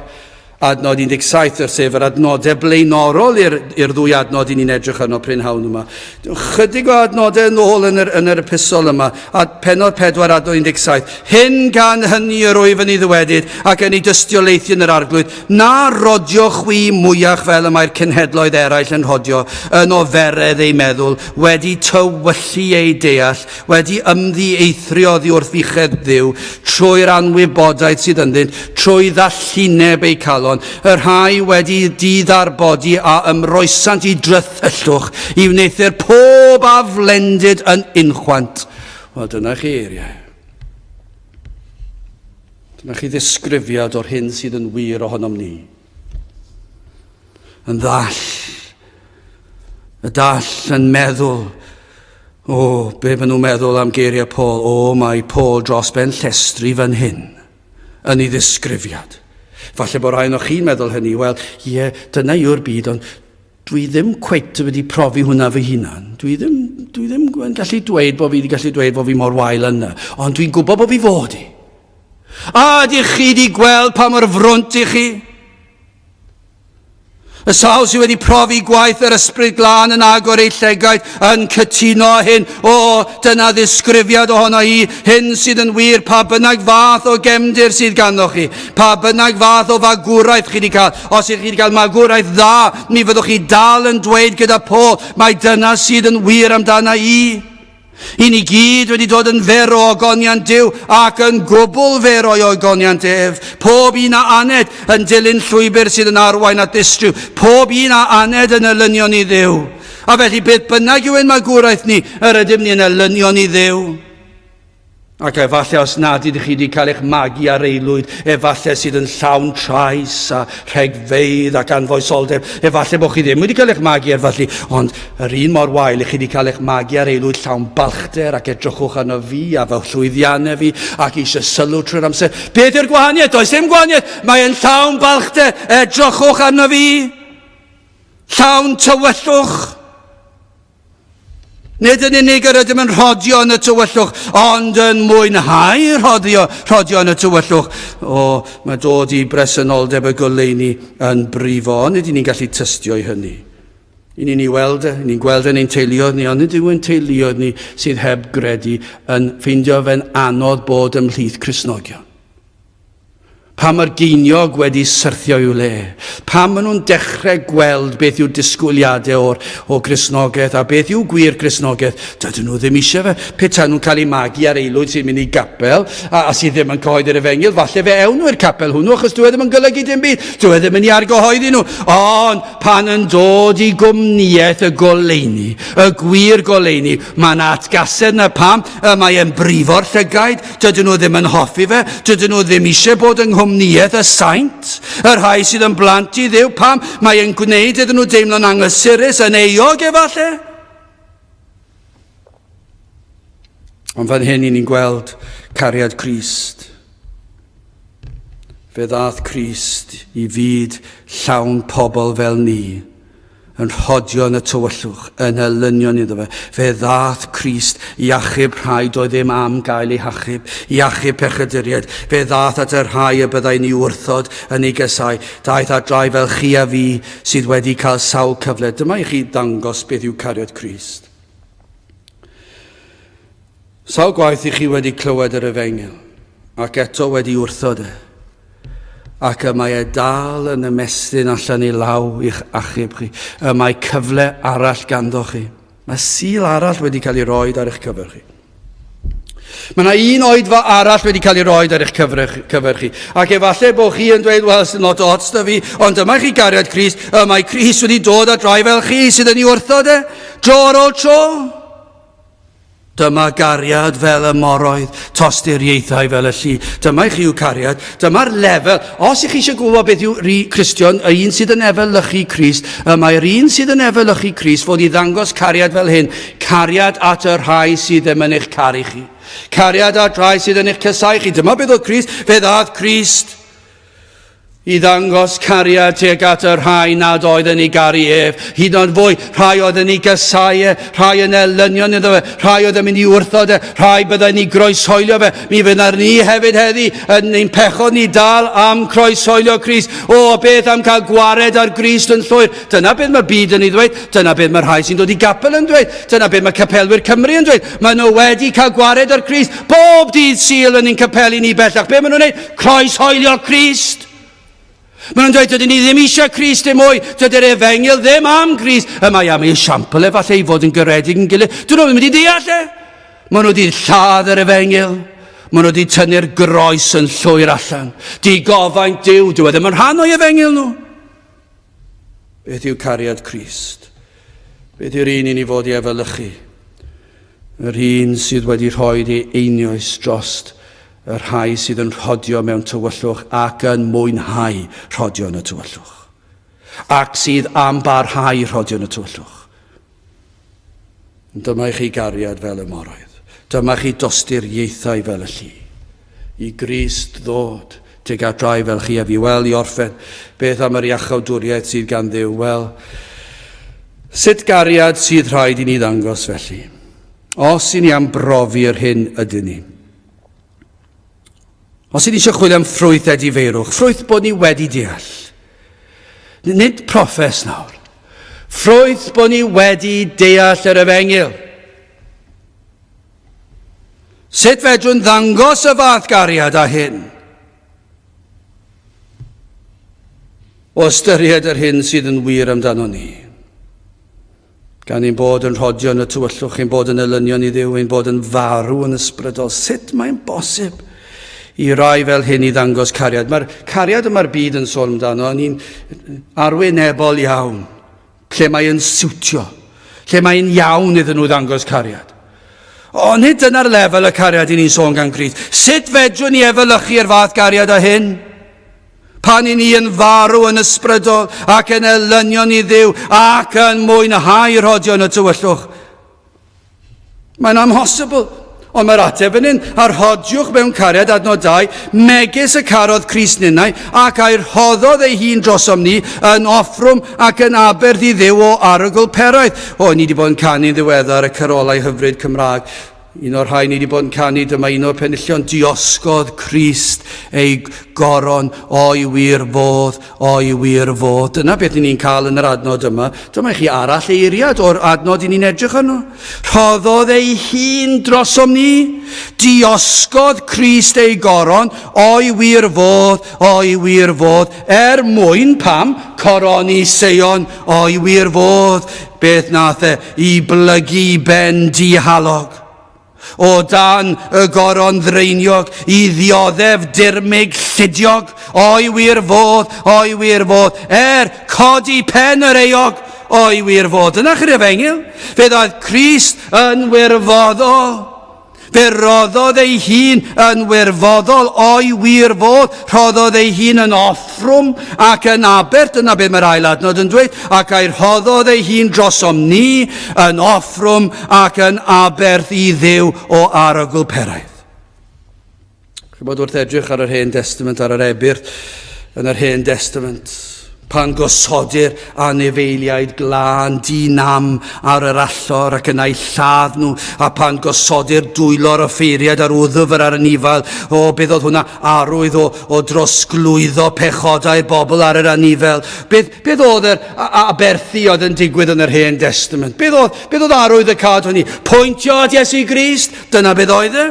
adnod 17, sef yr adnodau blaenorol i'r ddwy adnod i ni'n edrych arno prynhawn yma. Chydig o adnodau yn ôl yn yr, yn yr episol yma, a penod 4, adnod 17. Hyn gan hynny yr wyf yn ei ddywedyd ac yn ei dystiolaethu yn yr arglwydd, na rodio chwi mwyach fel y mae'r cenhedloedd eraill yn rhodio, yn oferedd eu meddwl, wedi tywyllu eu deall, wedi ymddieithrio oddi wrth fuchedd Dduw, trwy'r anwybodaeth sydd ynddynt, trwy ddallineb eu calon, y rhai wedi diddarbodi a ymroesant i drythyllwch, i wneuthur pob aflendid yn unchwant. Wel, dyna chi eiriau. Dyna chi ddisgrifiad o'r hyn sydd yn wir ohonom ni. Yn ddall. Y dall yn meddwl. O, be maen nhw'n meddwl am geiriau Paul? O, mae Paul dros ben llestri fan hyn, yn ei ddisgrifiad. Falle bod rhai o'ch chi'n meddwl hynny, wel, ie, dyna yw'r byd, ond dwi ddim cweit wedi profi hwnna fy hunan. Dwi ddim, dwi ddim yn gallu dweud bod fi wedi gallu dweud bod fi mor wael yna, ond dwi'n gwybod bod fi fod i. A ydych chi wedi gweld pa mor frwnt i chi? Y sawl sydd wedi profi gwaith yr Ysbryd Glân yn agor ei llygaid yn cytuno â hyn. O, dyna ddisgrifiad ohono i, hyn sydd yn wir, pa bynnag fath o gefndir sydd ganddoch chi, pa bynnag fath o fagwraeth chi wedi cael. Os ydych chi wedi cael magwraeth dda, mi fyddwch chi dal yn dweud gyda Paul, mai dyna sydd yn wir amdana i. I ni gyd wedi dod yn fer o ogoniant Duw ac yn gwbl fer o'i ogoniant ef. Pob un a aned yn dilyn llwybr sydd yn arwain at ddistryw. Pob un a aned yn elynion i Dduw. A felly beth bynnag yw ein magwraeth ni, yr ydym ni yn elynion i Dduw. Ac efallai os nad ydych chi wedi cael eich magu ar aelwyd, efallai sydd yn llawn trais a rhegfeydd ac anfoesoldeb, efallai bod chi ddim wedi cael eich magu ar felly, ond yr un mor wael i chi wedi cael eich magu ar aelwyd llawn balchder ac edrychwch arno fi a fy llwyddiannau fi ac eisiau sylw trwy'r amser. Beth yw'r gwahaniaeth? Does dim gwahaniaeth. Mae'n llawn balchder. Edrychwch arno fi. Llawn tywyllwch. Nid yn unig yr ydym yn rhodio yn y tywyllwch, ond yn mwynhau rhoddio, rhodio yn y tywyllwch. O, mae dod i bresenoldeb y goleuni yn brifo, ond nid ni'n gallu tystio i hynny. I ni'n ei weld e, ni'n gweld yn ein teuluoedd ni, ond nid yw'n teuluoedd ni sydd heb gredu yn ffeindio fe'n anodd bod ymhlith Cristnogion. Pam mae'r geiniog wedi syrthio i'w le? Pam maen nhw'n dechrau gweld beth yw'r disgwyliadau o'r, o Gristnogaeth a beth yw gwir Gristnogaeth? Dydyn nhw ddim eisiau fe. Petai nhw'n cael eu magu ar aelwyd sy'n mynd i gapel a, a sydd ddim yn cyhoeddi'r efengyl, falle fe ewn nhw i'r capel hwnnw achos dyw e ddim yn golygu dim byd. Dyw e ddim yn ei argyhoeddi nhw. Ond pan yn dod i gwmnïaeth y goleuni, y gwir goleuni, mae yna atgasedd na pam y mae e'n brifo'r llygaid, Dydyn nhw ddim yn hoffi fe. Dydyn nhw ddim eisiau bod yng nghwmnïaeth y saint, y rhai sydd yn blant i Dduw. Pam? Mae e'n gwneud iddyn nhw deimlo'n anghysurus, yn euog efallai. Ond fan hyn i ni'n gweld cariad Crist. Fe ddaeth Crist i fyd llawn pobl fel ni yn rhodio yn y tywyllwch, yn elynion iddo fe. Fe ddaeth Crist i achub rhai doedd ddim am gael eu hachub, i achub pechaduriaid. Fe ddaeth at y rhai y byddai'n ei wrthod yn ei gasau. Daeth at rai fel chi a fi sydd wedi cael sawl cyfle. Dyma i chi ddangos beth yw cariad Crist. Sawl gwaith i chi wedi clywed yr efengyl, ac eto wedi wrthod e, ac y mae e dal yn ymestyn allan ei law i'ch achub chi. Y mae cyfle arall ganddo chi. Mae sil arall wedi cael ei roed ar eich cyfer chi. Mae yna un oedfa arall wedi cael ei roed ar eich cyfer, cyfer chi. Ac efallai bod chi yn dweud, wel, sy'n lot ots da fi, ond dyma chi gariad Crist, y mae Crist wedi dod at rai fel chi sydd yn ei wrthod e, dro ar ôl tro. Dyma gariad fel y moroedd, tosturiaethau fel y llu. Dyma i chi yw cariad, dyma'r lefel. Os ych chi eisiau gwybod beth yw Cristion, y un sydd yn efelychu Crist, y mae'r un sydd yn efelychu Crist fod i ddangos cariad fel hyn, cariad at y rhai sydd ddim yn eich caru chi. Cariad at rhai sydd yn eich casau chi. Dyma beth oedd Crist, fe ddaeth Crist i ddangos cariad tuag at y rhai nad oedd yn ei garu ef, hyd yn oed fwy, rhai oedd yn ei gasau e, rhai yn elynion iddo fe, rhai oedd yn mynd i wrthod e, rhai byddai'n ei groeshoelio fe. Mi fyddai'r ni hefyd heddi yn ein pechod ni dal am croeshoelio Crist. O, beth am cael gwared ar Grist yn llwyr. Dyna beth mae'r byd yn ei ddweud, dyna beth mae'r rhai sy'n dod i gapel yn dweud, dyna beth mae capelwyr Cymru yn dweud. Maen nhw wedi cael gwared ar Grist bob dydd Sul yn ein capeli ni bellach. Be maen nhw'n wneud? Croeshoelio Crist. Maen nhw'n dweud, dydyn ni ddim eisiau Crist dim mwy, dydy'r efengyl ddim am Crist. Y mae am ei esiampl efallai i fod yn garedig yn gilydd. Dyn nhw ddim wedi deall e. Maen nhw wedi lladd yr efengyl. Maen nhw wedi tynnu'r groes yn llwyr allan. Digofaint Duw, dyw e ddim yn rhan o'i efengyl nhw. Beth yw cariad Crist? Beth yw'r un i ni fod i efelychu? Yr un sydd wedi rhoi ei einioes drost y rhai sydd yn rhodio mewn tywyllwch ac yn mwynhau rhodio yn y tywyllwch, ac sydd am barhau rhodio yn y tywyllwch. Dyma i chi gariad fel y moroedd. Dyma chi dosturiaethau fel y llu. I Grist ddod tuag at rai fel chi a fi. Wel, i orffen, beth am yr iachawdwriaeth sydd gan Dduw? Wel, sut gariad sydd rhaid i ni ddangos felly? Os i ni am brofi yr hyn ydyn ni. Os ydyn ni eisiau chwilio am ffrwyth edifeirwch, ffrwyth bod ni wedi deall. Nid proffes nawr. Ffrwyth bod ni wedi deall yr efengyl. Sut fedrwn ddangos y fath gariad â hyn? O ystyried yr hyn sydd yn wir amdano ni. Gan ein bod yn rhodio yn y tywyllwch, ein bod yn elynion i Dduw, ein bod yn farw yn ysbrydol. Sut mae'n bosib i rai fel hyn i ddangos cariad? Mae'r cariad y mae'r byd yn sôn amdano yn un arwynebol iawn, lle mae'n siwtio, lle mae'n iawn iddyn nhw ddangos cariad. Ond nid dyna'r lefel y cariad i ni'n sôn gan Grist. Sut fedrwn ni efelychu'r fath gariad â hyn? Pan i ni yn farw yn ysbrydol ac yn elynion i Dduw ac yn mwynhau rhodion y tywyllwch. Mae'n amhosibl. Ond mae'r ateb yn un, a rhodiwch mewn cariad adnod 2, megis y carodd Crist ninnau, ac a'i rhoddodd ei hun drosom ni yn offrwm ac yn aberth i Dduw o arogl peraidd. O, ni wedi bod yn canu'n ddiweddar y carolau hyfryd Cymraeg. Un o'r rhai ni wedi bod yn canu, dyma un o'r penillion, diosgodd Crist ei goron o'i wir fodd, o'i wir fodd. Dyna beth ni'n cael yn yr adnod yma. Dyma i chi arall eiriad o'r adnod i ni'n edrych arno. Rhoddodd ei hun drosom ni. Diosgodd Crist ei goron o'i wir fodd, o'i wir fodd, er mwyn pam coroni Seion o'i wir fodd. Beth nath e i blygu ben dihalog? O dan y goron ddraeniog i ddioddef dirmyg llidiog, o'i wir fodd, o'i wir fodd, er codi pen yr euog, o'i wir fodd. Dyna chi'r efengyl. Fe ddaeth Crist yn wirfoddol. Fe roddodd ei hun yn wirfoddol o'i wir fodd, rhoddodd ei hun yn offrwm ac yn aberth, dyna beth mae'r ail adnod yn dweud, ac a'i rhoddodd ei hun drosom ni yn offrwm ac yn aberth i Dduw o arogl peraidd. Chybod wrth edrych ar yr Hen Destament, ar yr ebyrth yn yr Hen Destament, pan gosodir anifeiliaid glân di-nam ar yr allor ac yna eu lladd nhw, a pan gosodir dwylo'r offeiriad ar wddf yr anifail, o, beth oedd hwnna? Arwydd o, o drosglwyddo pechodau'r bobl ar yr anifail. Beth, beth oedd yr aberthu oedd yn digwydd yn yr Hen Destament? Beth oedd, beth oedd arwydd y cad hynny? Pwyntio at Iesu Grist? Dyna beth oedd e.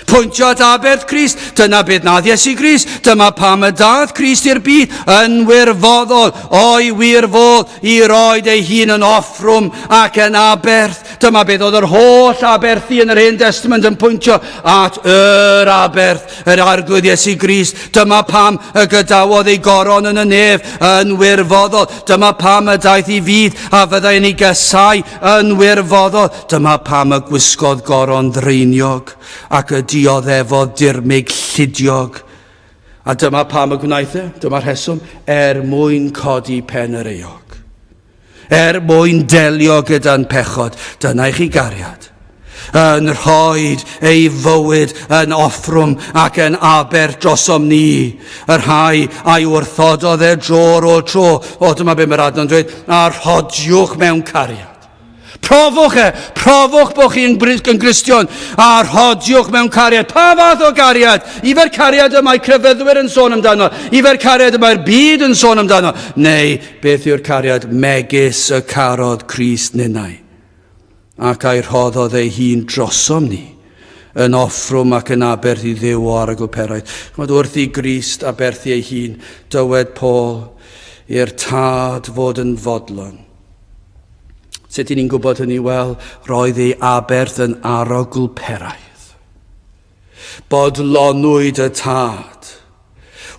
Pwyntio at aberth Crist, dyna beth nath Iesu Grist. Dyma pam y daeth Crist i'r byd yn wirfoddol, o'i wir fodd, i roed ei hun yn offrwm ac yn aberth. Dyma beth oedd yr holl aberthu yn yr Hen Testament yn pwyntio at yr aberth, yr Arglwydd Iesu Grist. Dyma pam y gadawodd ei goron yn y nef yn wirfoddol. Dyma pam y daeth i fyd a fyddai yn ei gasau yn wirfoddol. Dyma pam y gwisgodd goron ddreiniog ac y dioddefodd dirmyg llidiog. A dyma pam y gwnaeth e, dyma'r rheswm, er mwyn codi pen yr euog. Er mwyn delio gyda'n pechod, dyna i chi gariad. Yn rhoi ei fywyd yn offrwm ac yn aber drosom ni, y rhai a'i wrthododd e dro ar ôl tro. O, dyma be mae'r adno'n dweud, a rhodiwch mewn cariad. Profwch e, profwch bod chi'n yn Gristion, a rhodiwch mewn cariad. Pa fath o gariad? Ife'r cariad y mae crefyddwyr yn sôn amdano? Ife'r cariad y mae'r byd yn sôn amdano? Neu beth yw'r cariad megis y carodd Crist ninnau, ac a'i rhoddodd ei hun drosom ni, yn offrwm ac yn aberth i Dduw o arogl peraidd. Chymod, wrth i Grist aberthu ei hun, dywed Paul i'r Tad fod yn fodlon. Sut i ni'n gwybod hynny? Wel, roedd ei aberth yn arogl peraidd. Bodlonwyd y Tad.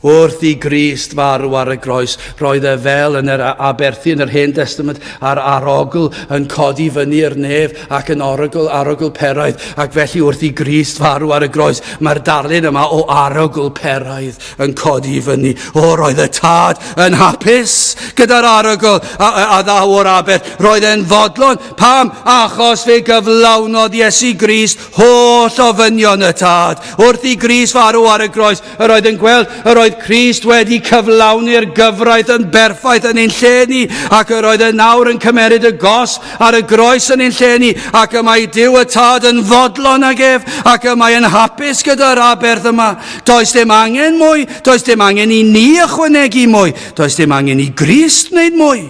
Wrth i Grist farw ar y groes, roedd e fel yn yr aberthu yn yr Hen Testament, a'r arogl yn codi fyny i'r nef ac yn orogl, arogl peraidd. Ac felly wrth i Grist farw ar y groes, mae'r darlun yma o arogl peraidd yn codi i fyny. O, roedd y tad yn hapus gyda'r arogl a, a, a ddaw o'r aberth. Roedd e'n fodlon. Pam? Achos fe gyflawnodd Iesu Grist holl ofynion y tad. Wrth i Grist farw ar y groes, yr oedd yn gweld yr oedd Crist wedi cyflawni'r gyfraith yn berffaith yn ein lle ni, ac yr oedd yn nawr yn cymeryd y gos ar y groes yn ein lle ni, ac y mae Duw y Tad yn fodlon ag ef, ac y mae yn hapus gyda'r aberth yma. Does dim angen mwy, does dim angen i ni ychwanegu mwy, does dim angen i Grist wneud mwy.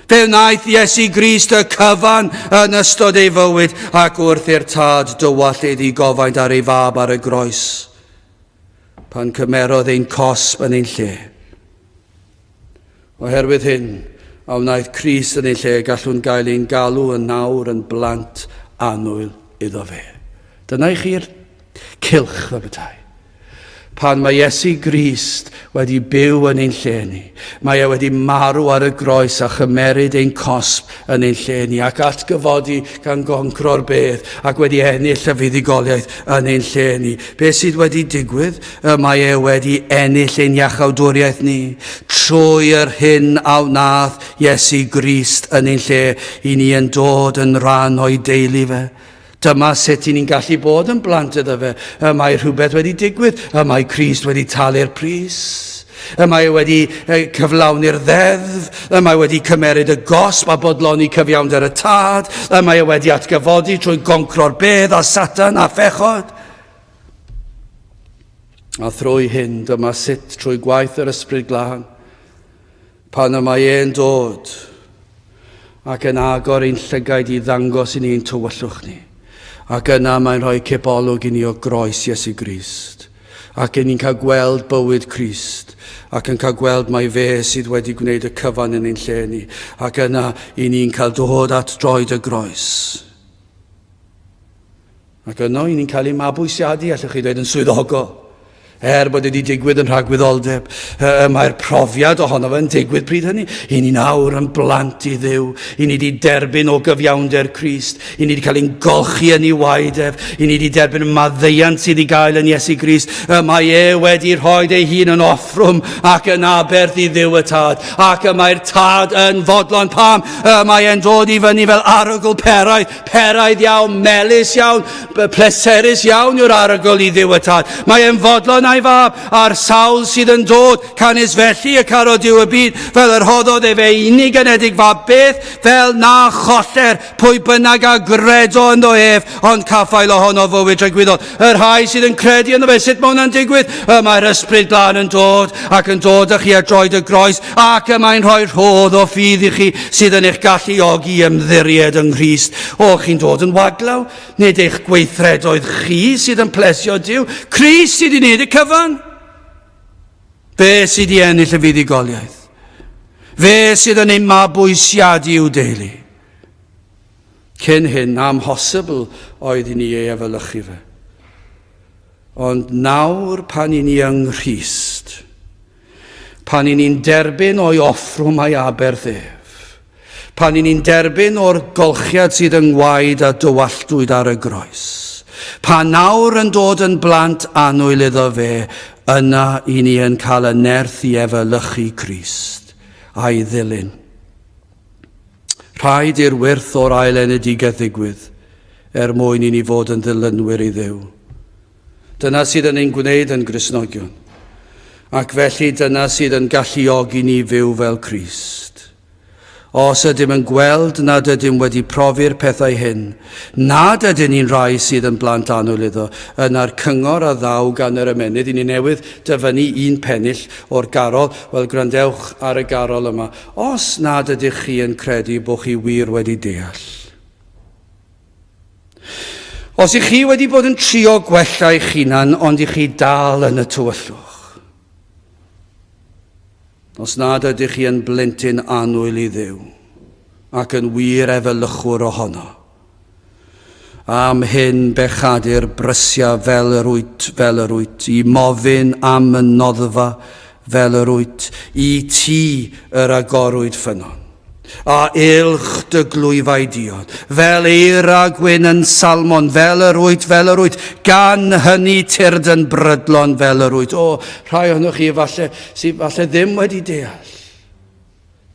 Fe wnaeth Iesu Grist y cyfan yn ystod ei fywyd ac wrth i'r Tad dywallt ei ddigofaint ar ei fab ar y groes, pan cymerodd ein cosb yn ein lle. Oherwydd hyn, a wnaeth Crist yn ein lle, gallwn gael ein galw yn nawr yn blant annwyl iddo fe. Dyna i chi'r cylch fel petai. Pan mae Iesu Grist wedi byw yn ein lle ni, mae e wedi marw ar y groes a chymeryd ein cosb yn ein lle ni ac atgyfodi gan goncro'r bedd ac wedi ennill y fuddugoliaeth yn ein lle ni. Be sydd wedi digwydd? Y mae e wedi ennill ein iachawdwriaeth ni trwy yr hyn a wnaeth Iesu Grist yn ein lle i ni yn dod yn rhan o'i deulu fe. Dyma sut i ni'n gallu bod yn blant iddo fe. Y mae rhywbeth wedi digwydd. Y mae Crist wedi talu'r pris. Y mae wedi cyflawni'r ddeddf. Y mae wedi cymeryd y gosb a bodloni cyfiawnder y tad. Y mae wedi atgyfodi trwy goncro'r bedd a Satan a phechod. A thrwy hyn, dyma sut trwy gwaith yr Ysbryd Glân, Pan y mae e'n dod ac yn agor ein llygaid i ddangos i ni ein tywyllwch ni, ac yna mae'n rhoi cipolwg i ni o groes Iesu Grist, ac yn ni'n cael gweld bywyd Crist, ac yn cael gweld mai fe sydd wedi gwneud y cyfan yn ein lle ni, ac yna i ni'n cael dod at droed y groes. Ac yno, i ni'n cael ei mabwysiadu, allwch chi ddweud, yn swyddogol. Er bod wedi digwydd yn rhagwyddoldeb, mae'r profiad ohono fe'n digwydd pryd hynny. I ni nawr yn blant i Dduw, i ni wedi derbyn o gyfiawnder Crist, i ni wedi cael ein golchi yn ei waed ef, i ni wedi derbyn y maddeuant sydd i gael yn Iesu Grist. Y mae e wedi rhoi ei hun yn offrwm ac yn aberth i Dduw y Tad, ac y mae'r Tad yn fodlon pam y mae e'n dod i fyny fel arogl peraidd, Peraidd iawn, melys iawn, pleserus iawn yw'r arogl i Dduw y Tad. Mae e'n fodlon a'i fab, a'r sawl sydd yn dod, canys felly y caro Duw y byd, fel yr hoddodd efe unig anedig fab beth, fel na choller pwy bynnag a gredo ynddo ef, ond caffael ohono fywyd tragwyddol. Y rhai sydd yn credu ynddo fe, sut mae hwnna'n digwydd? Y mae'r Ysbryd Glân yn dod ac yn dod â chi ar droed y groes ac y mae'n rhoi rhodd o ffydd i chi sydd yn eich galluogi i ymddiried yng Nghrist. O, chi'n dod yn waglaw, nid eich gweithredoedd chi sydd yn plesio Duw, Crist sydd i wneud y cyfan. Fe sydd i ennill y fuddugoliaeth. Fe sydd yn ei mabwysiadu i'w deulu. Cyn hyn, amhosibl oedd i ni ei efelychu fe. Ond nawr pan i ni yng Nghrist, pan i ni'n derbyn o'i offrwm a'i aberth ef, pan i ni'n derbyn o'r golchiad sydd yng ngwaed a dywalltwyd ar y groes, pan nawr yn dod yn blant annwyl iddo fe, yna i ni yn cael y nerth i efelychu Crist a'i ddilyn. Rhaid i'r wyrth o'r ail enedigaeth ddigwydd er mwyn i ni fod yn ddilynwyr i Dduw. Dyna sydd yn ein gwneud yn Gristnogion, ac felly dyna sydd yn galluogi ni fyw fel Crist. Os ydym yn gweld nad ydym wedi profi'r pethau hyn, nad ydyn ni'n rhai sydd yn blant annwyl iddo, yna'r cyngor a ddaw gan yr ymennydd, i ni newydd dyfynnu un pennill o'r garol, wel gwrandewch ar y garol yma. Os nad ydych chi yn credu bod chi wir wedi deall. Os ych chi wedi bod yn trio gwella eich hunan ond i chi dal yn y tywyllwch. Os nad ydych chi yn blentyn annwyl i Dduw ac yn wir efelychwr ohono. Am hyn bechadur brysia fel yr wyt, fel yr wyt, i mofyn am y noddfa fel yr wyt, i ti yr agorwyd ffynnon. A ylch dy glwyfau diod, fel eira gwyn yn salmon, fel yr wyt, fel yr wyt, gan hynny tyrd yn brydlon fel yr wyt. O, rhai ohonoch chi falle, sydd falle ddim wedi deall.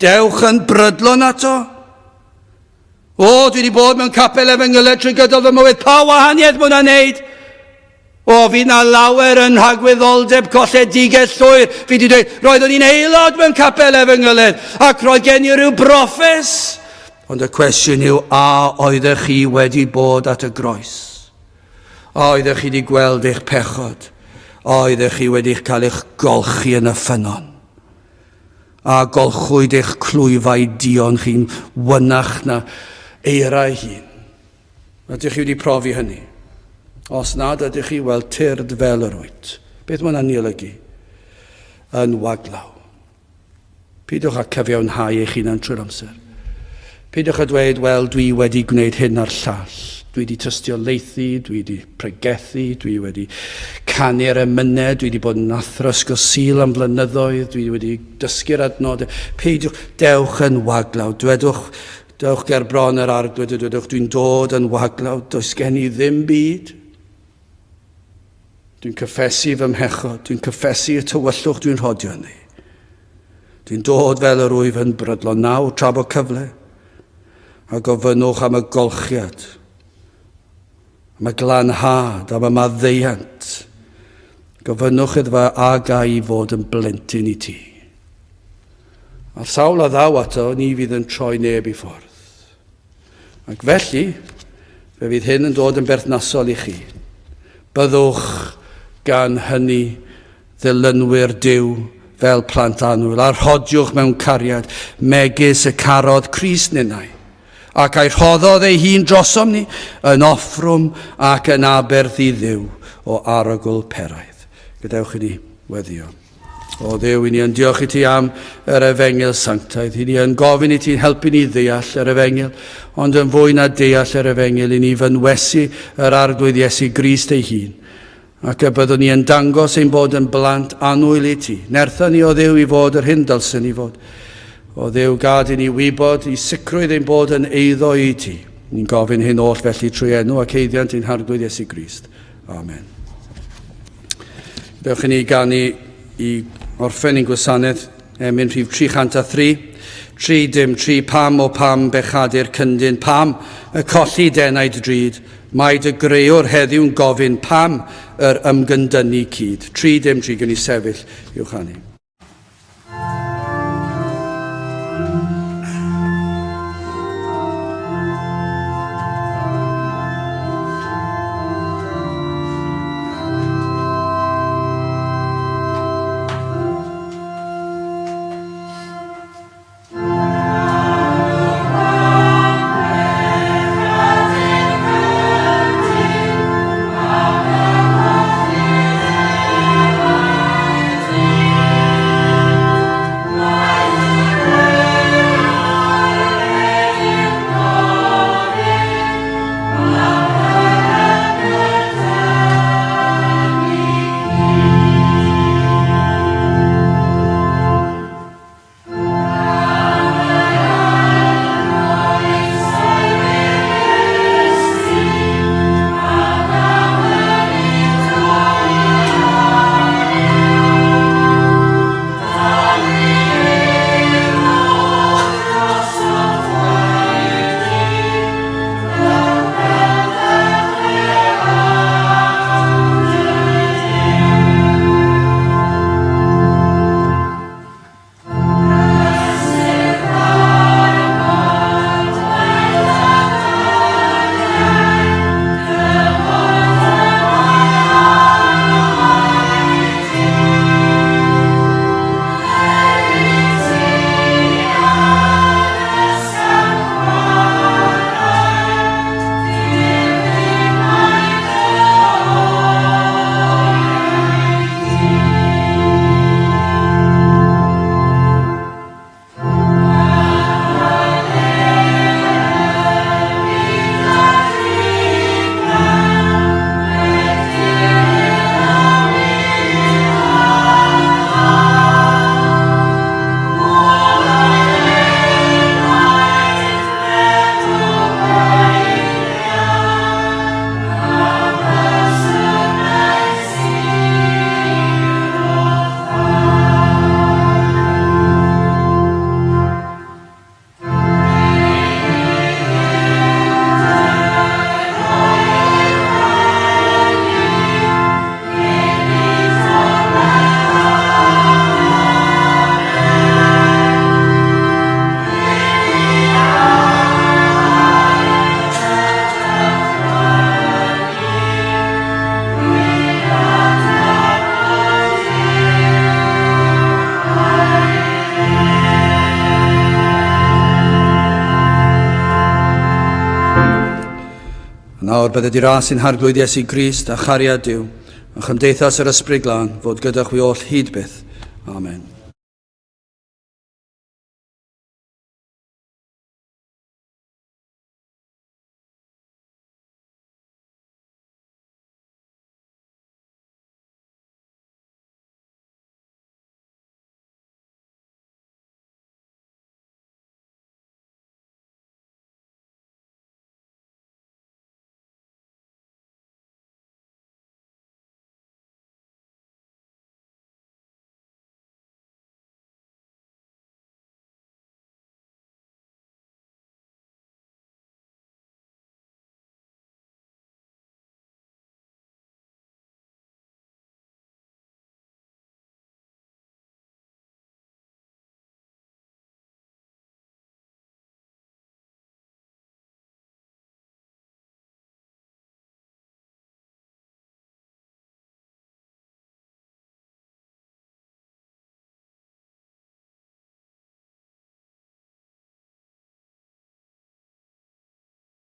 Dewch yn brydlon ato. O, dwi wedi bod mewn capel efengylau trwy gydol fy mywyd. Pa wahaniaeth mae hwnna'n neud? O, fi na lawer yn rhagwyddoldeb colledigaeth llwyr. Fi wedi dweud, roeddwn i'n aelod mewn capel efengyledd ac roedd gen i rhyw broffes. Ond y cwestiwn yw, a oeddech chi wedi bod at y groes? A oeddech chi wedi gweld eich pechod? A oeddech chi wedi cael eich golchi yn y ffynnon? A golchwyd eich clwyfau duon chi'n wynach na eira ei hun. Ydych chi wedi profi hynny? Os nad ydych chi, wel, tyrd fel yr wyt. Beth mae hwnna'n ei olygu? Yn waglaw. Peidiwch â cyfiawnhau eich hunan trwy'r amser. Peidiwch â dweud, wel, dwi wedi gwneud hyn a'r llall. Dwi wedi tystiolaethu, dwi wedi pregethu, dwi wedi canu'r emynau, dwi wedi bod yn athro ysgol Sul am flynyddoedd, dwi wedi dysgu'r adnodau. Peidiwch, dewch yn waglaw, dwedwch, dewch ger bron yr arglwydd a dwedwch, dwi'n dod yn waglaw, does gen i ddim byd. Dwi'n cyffesu fy mhechod, dwi'n cyffesu y tywyllwch dwi'n rhodio ynddi. Dwi'n dod fel yr wyf yn brydlon nawr tra bod cyfle, a gofynnwch am y golchiad, am y glanhad, am y maddeuant. Gofynnwch iddo fe a ga i fod yn blentyn i ti. A'r sawl a ddaw ato, ni fydd yn troi neb i ffwrdd. Ac felly, fe fydd hyn yn dod yn berthnasol i chi. Byddwch gan hynny ddilynwyr Duw fel plant annwyl, a rhodiwch mewn cariad, megis y carodd Crist ninnau, ac a'i rhoddodd ei hun drosom ni yn offrwm ac yn aberth i Dduw o arogl peraidd. Gadewch i ni weddio. O Dduw, i ni yn diolch i ti am yr efengyl sanctaidd. I ni yn gofyn i ti'n helpu ni ddeall yr efengyl, ond yn fwy na deall yr efengyl, i ni fynwesu yr Arglwydd Iesu Grist ei hun. Ac y byddwn ni yn dangos ein bod yn blant annwyl i ti. Nertha ni o Dduw i fod yr hyn dylsen ni fod. O Dduw, gad i ni wybod i sicrwydd ein bod yn eiddo i ti. Ni'n gofyn hyn oll felly trwy enw ac eiddiant ein Harglwydd Iesu Grist. Amen. Dewch i ni ganu i orffen ein gwasanaeth emyn rhif 303. 3 dim 3 pam o pam bechadur cyndyn pam y colli denaid drud mae dy grëwr heddiw'n gofyn pam yr ymgyndynnu cyd 3 dim 3 gwn i sefyll i'w chanu. nawr bydded i ras i'n Harglwydd Iesu Grist a chariad Duw, a chymdeithas yr Ysbryd Glân fod gyda chwi oll hyd byth. Amen.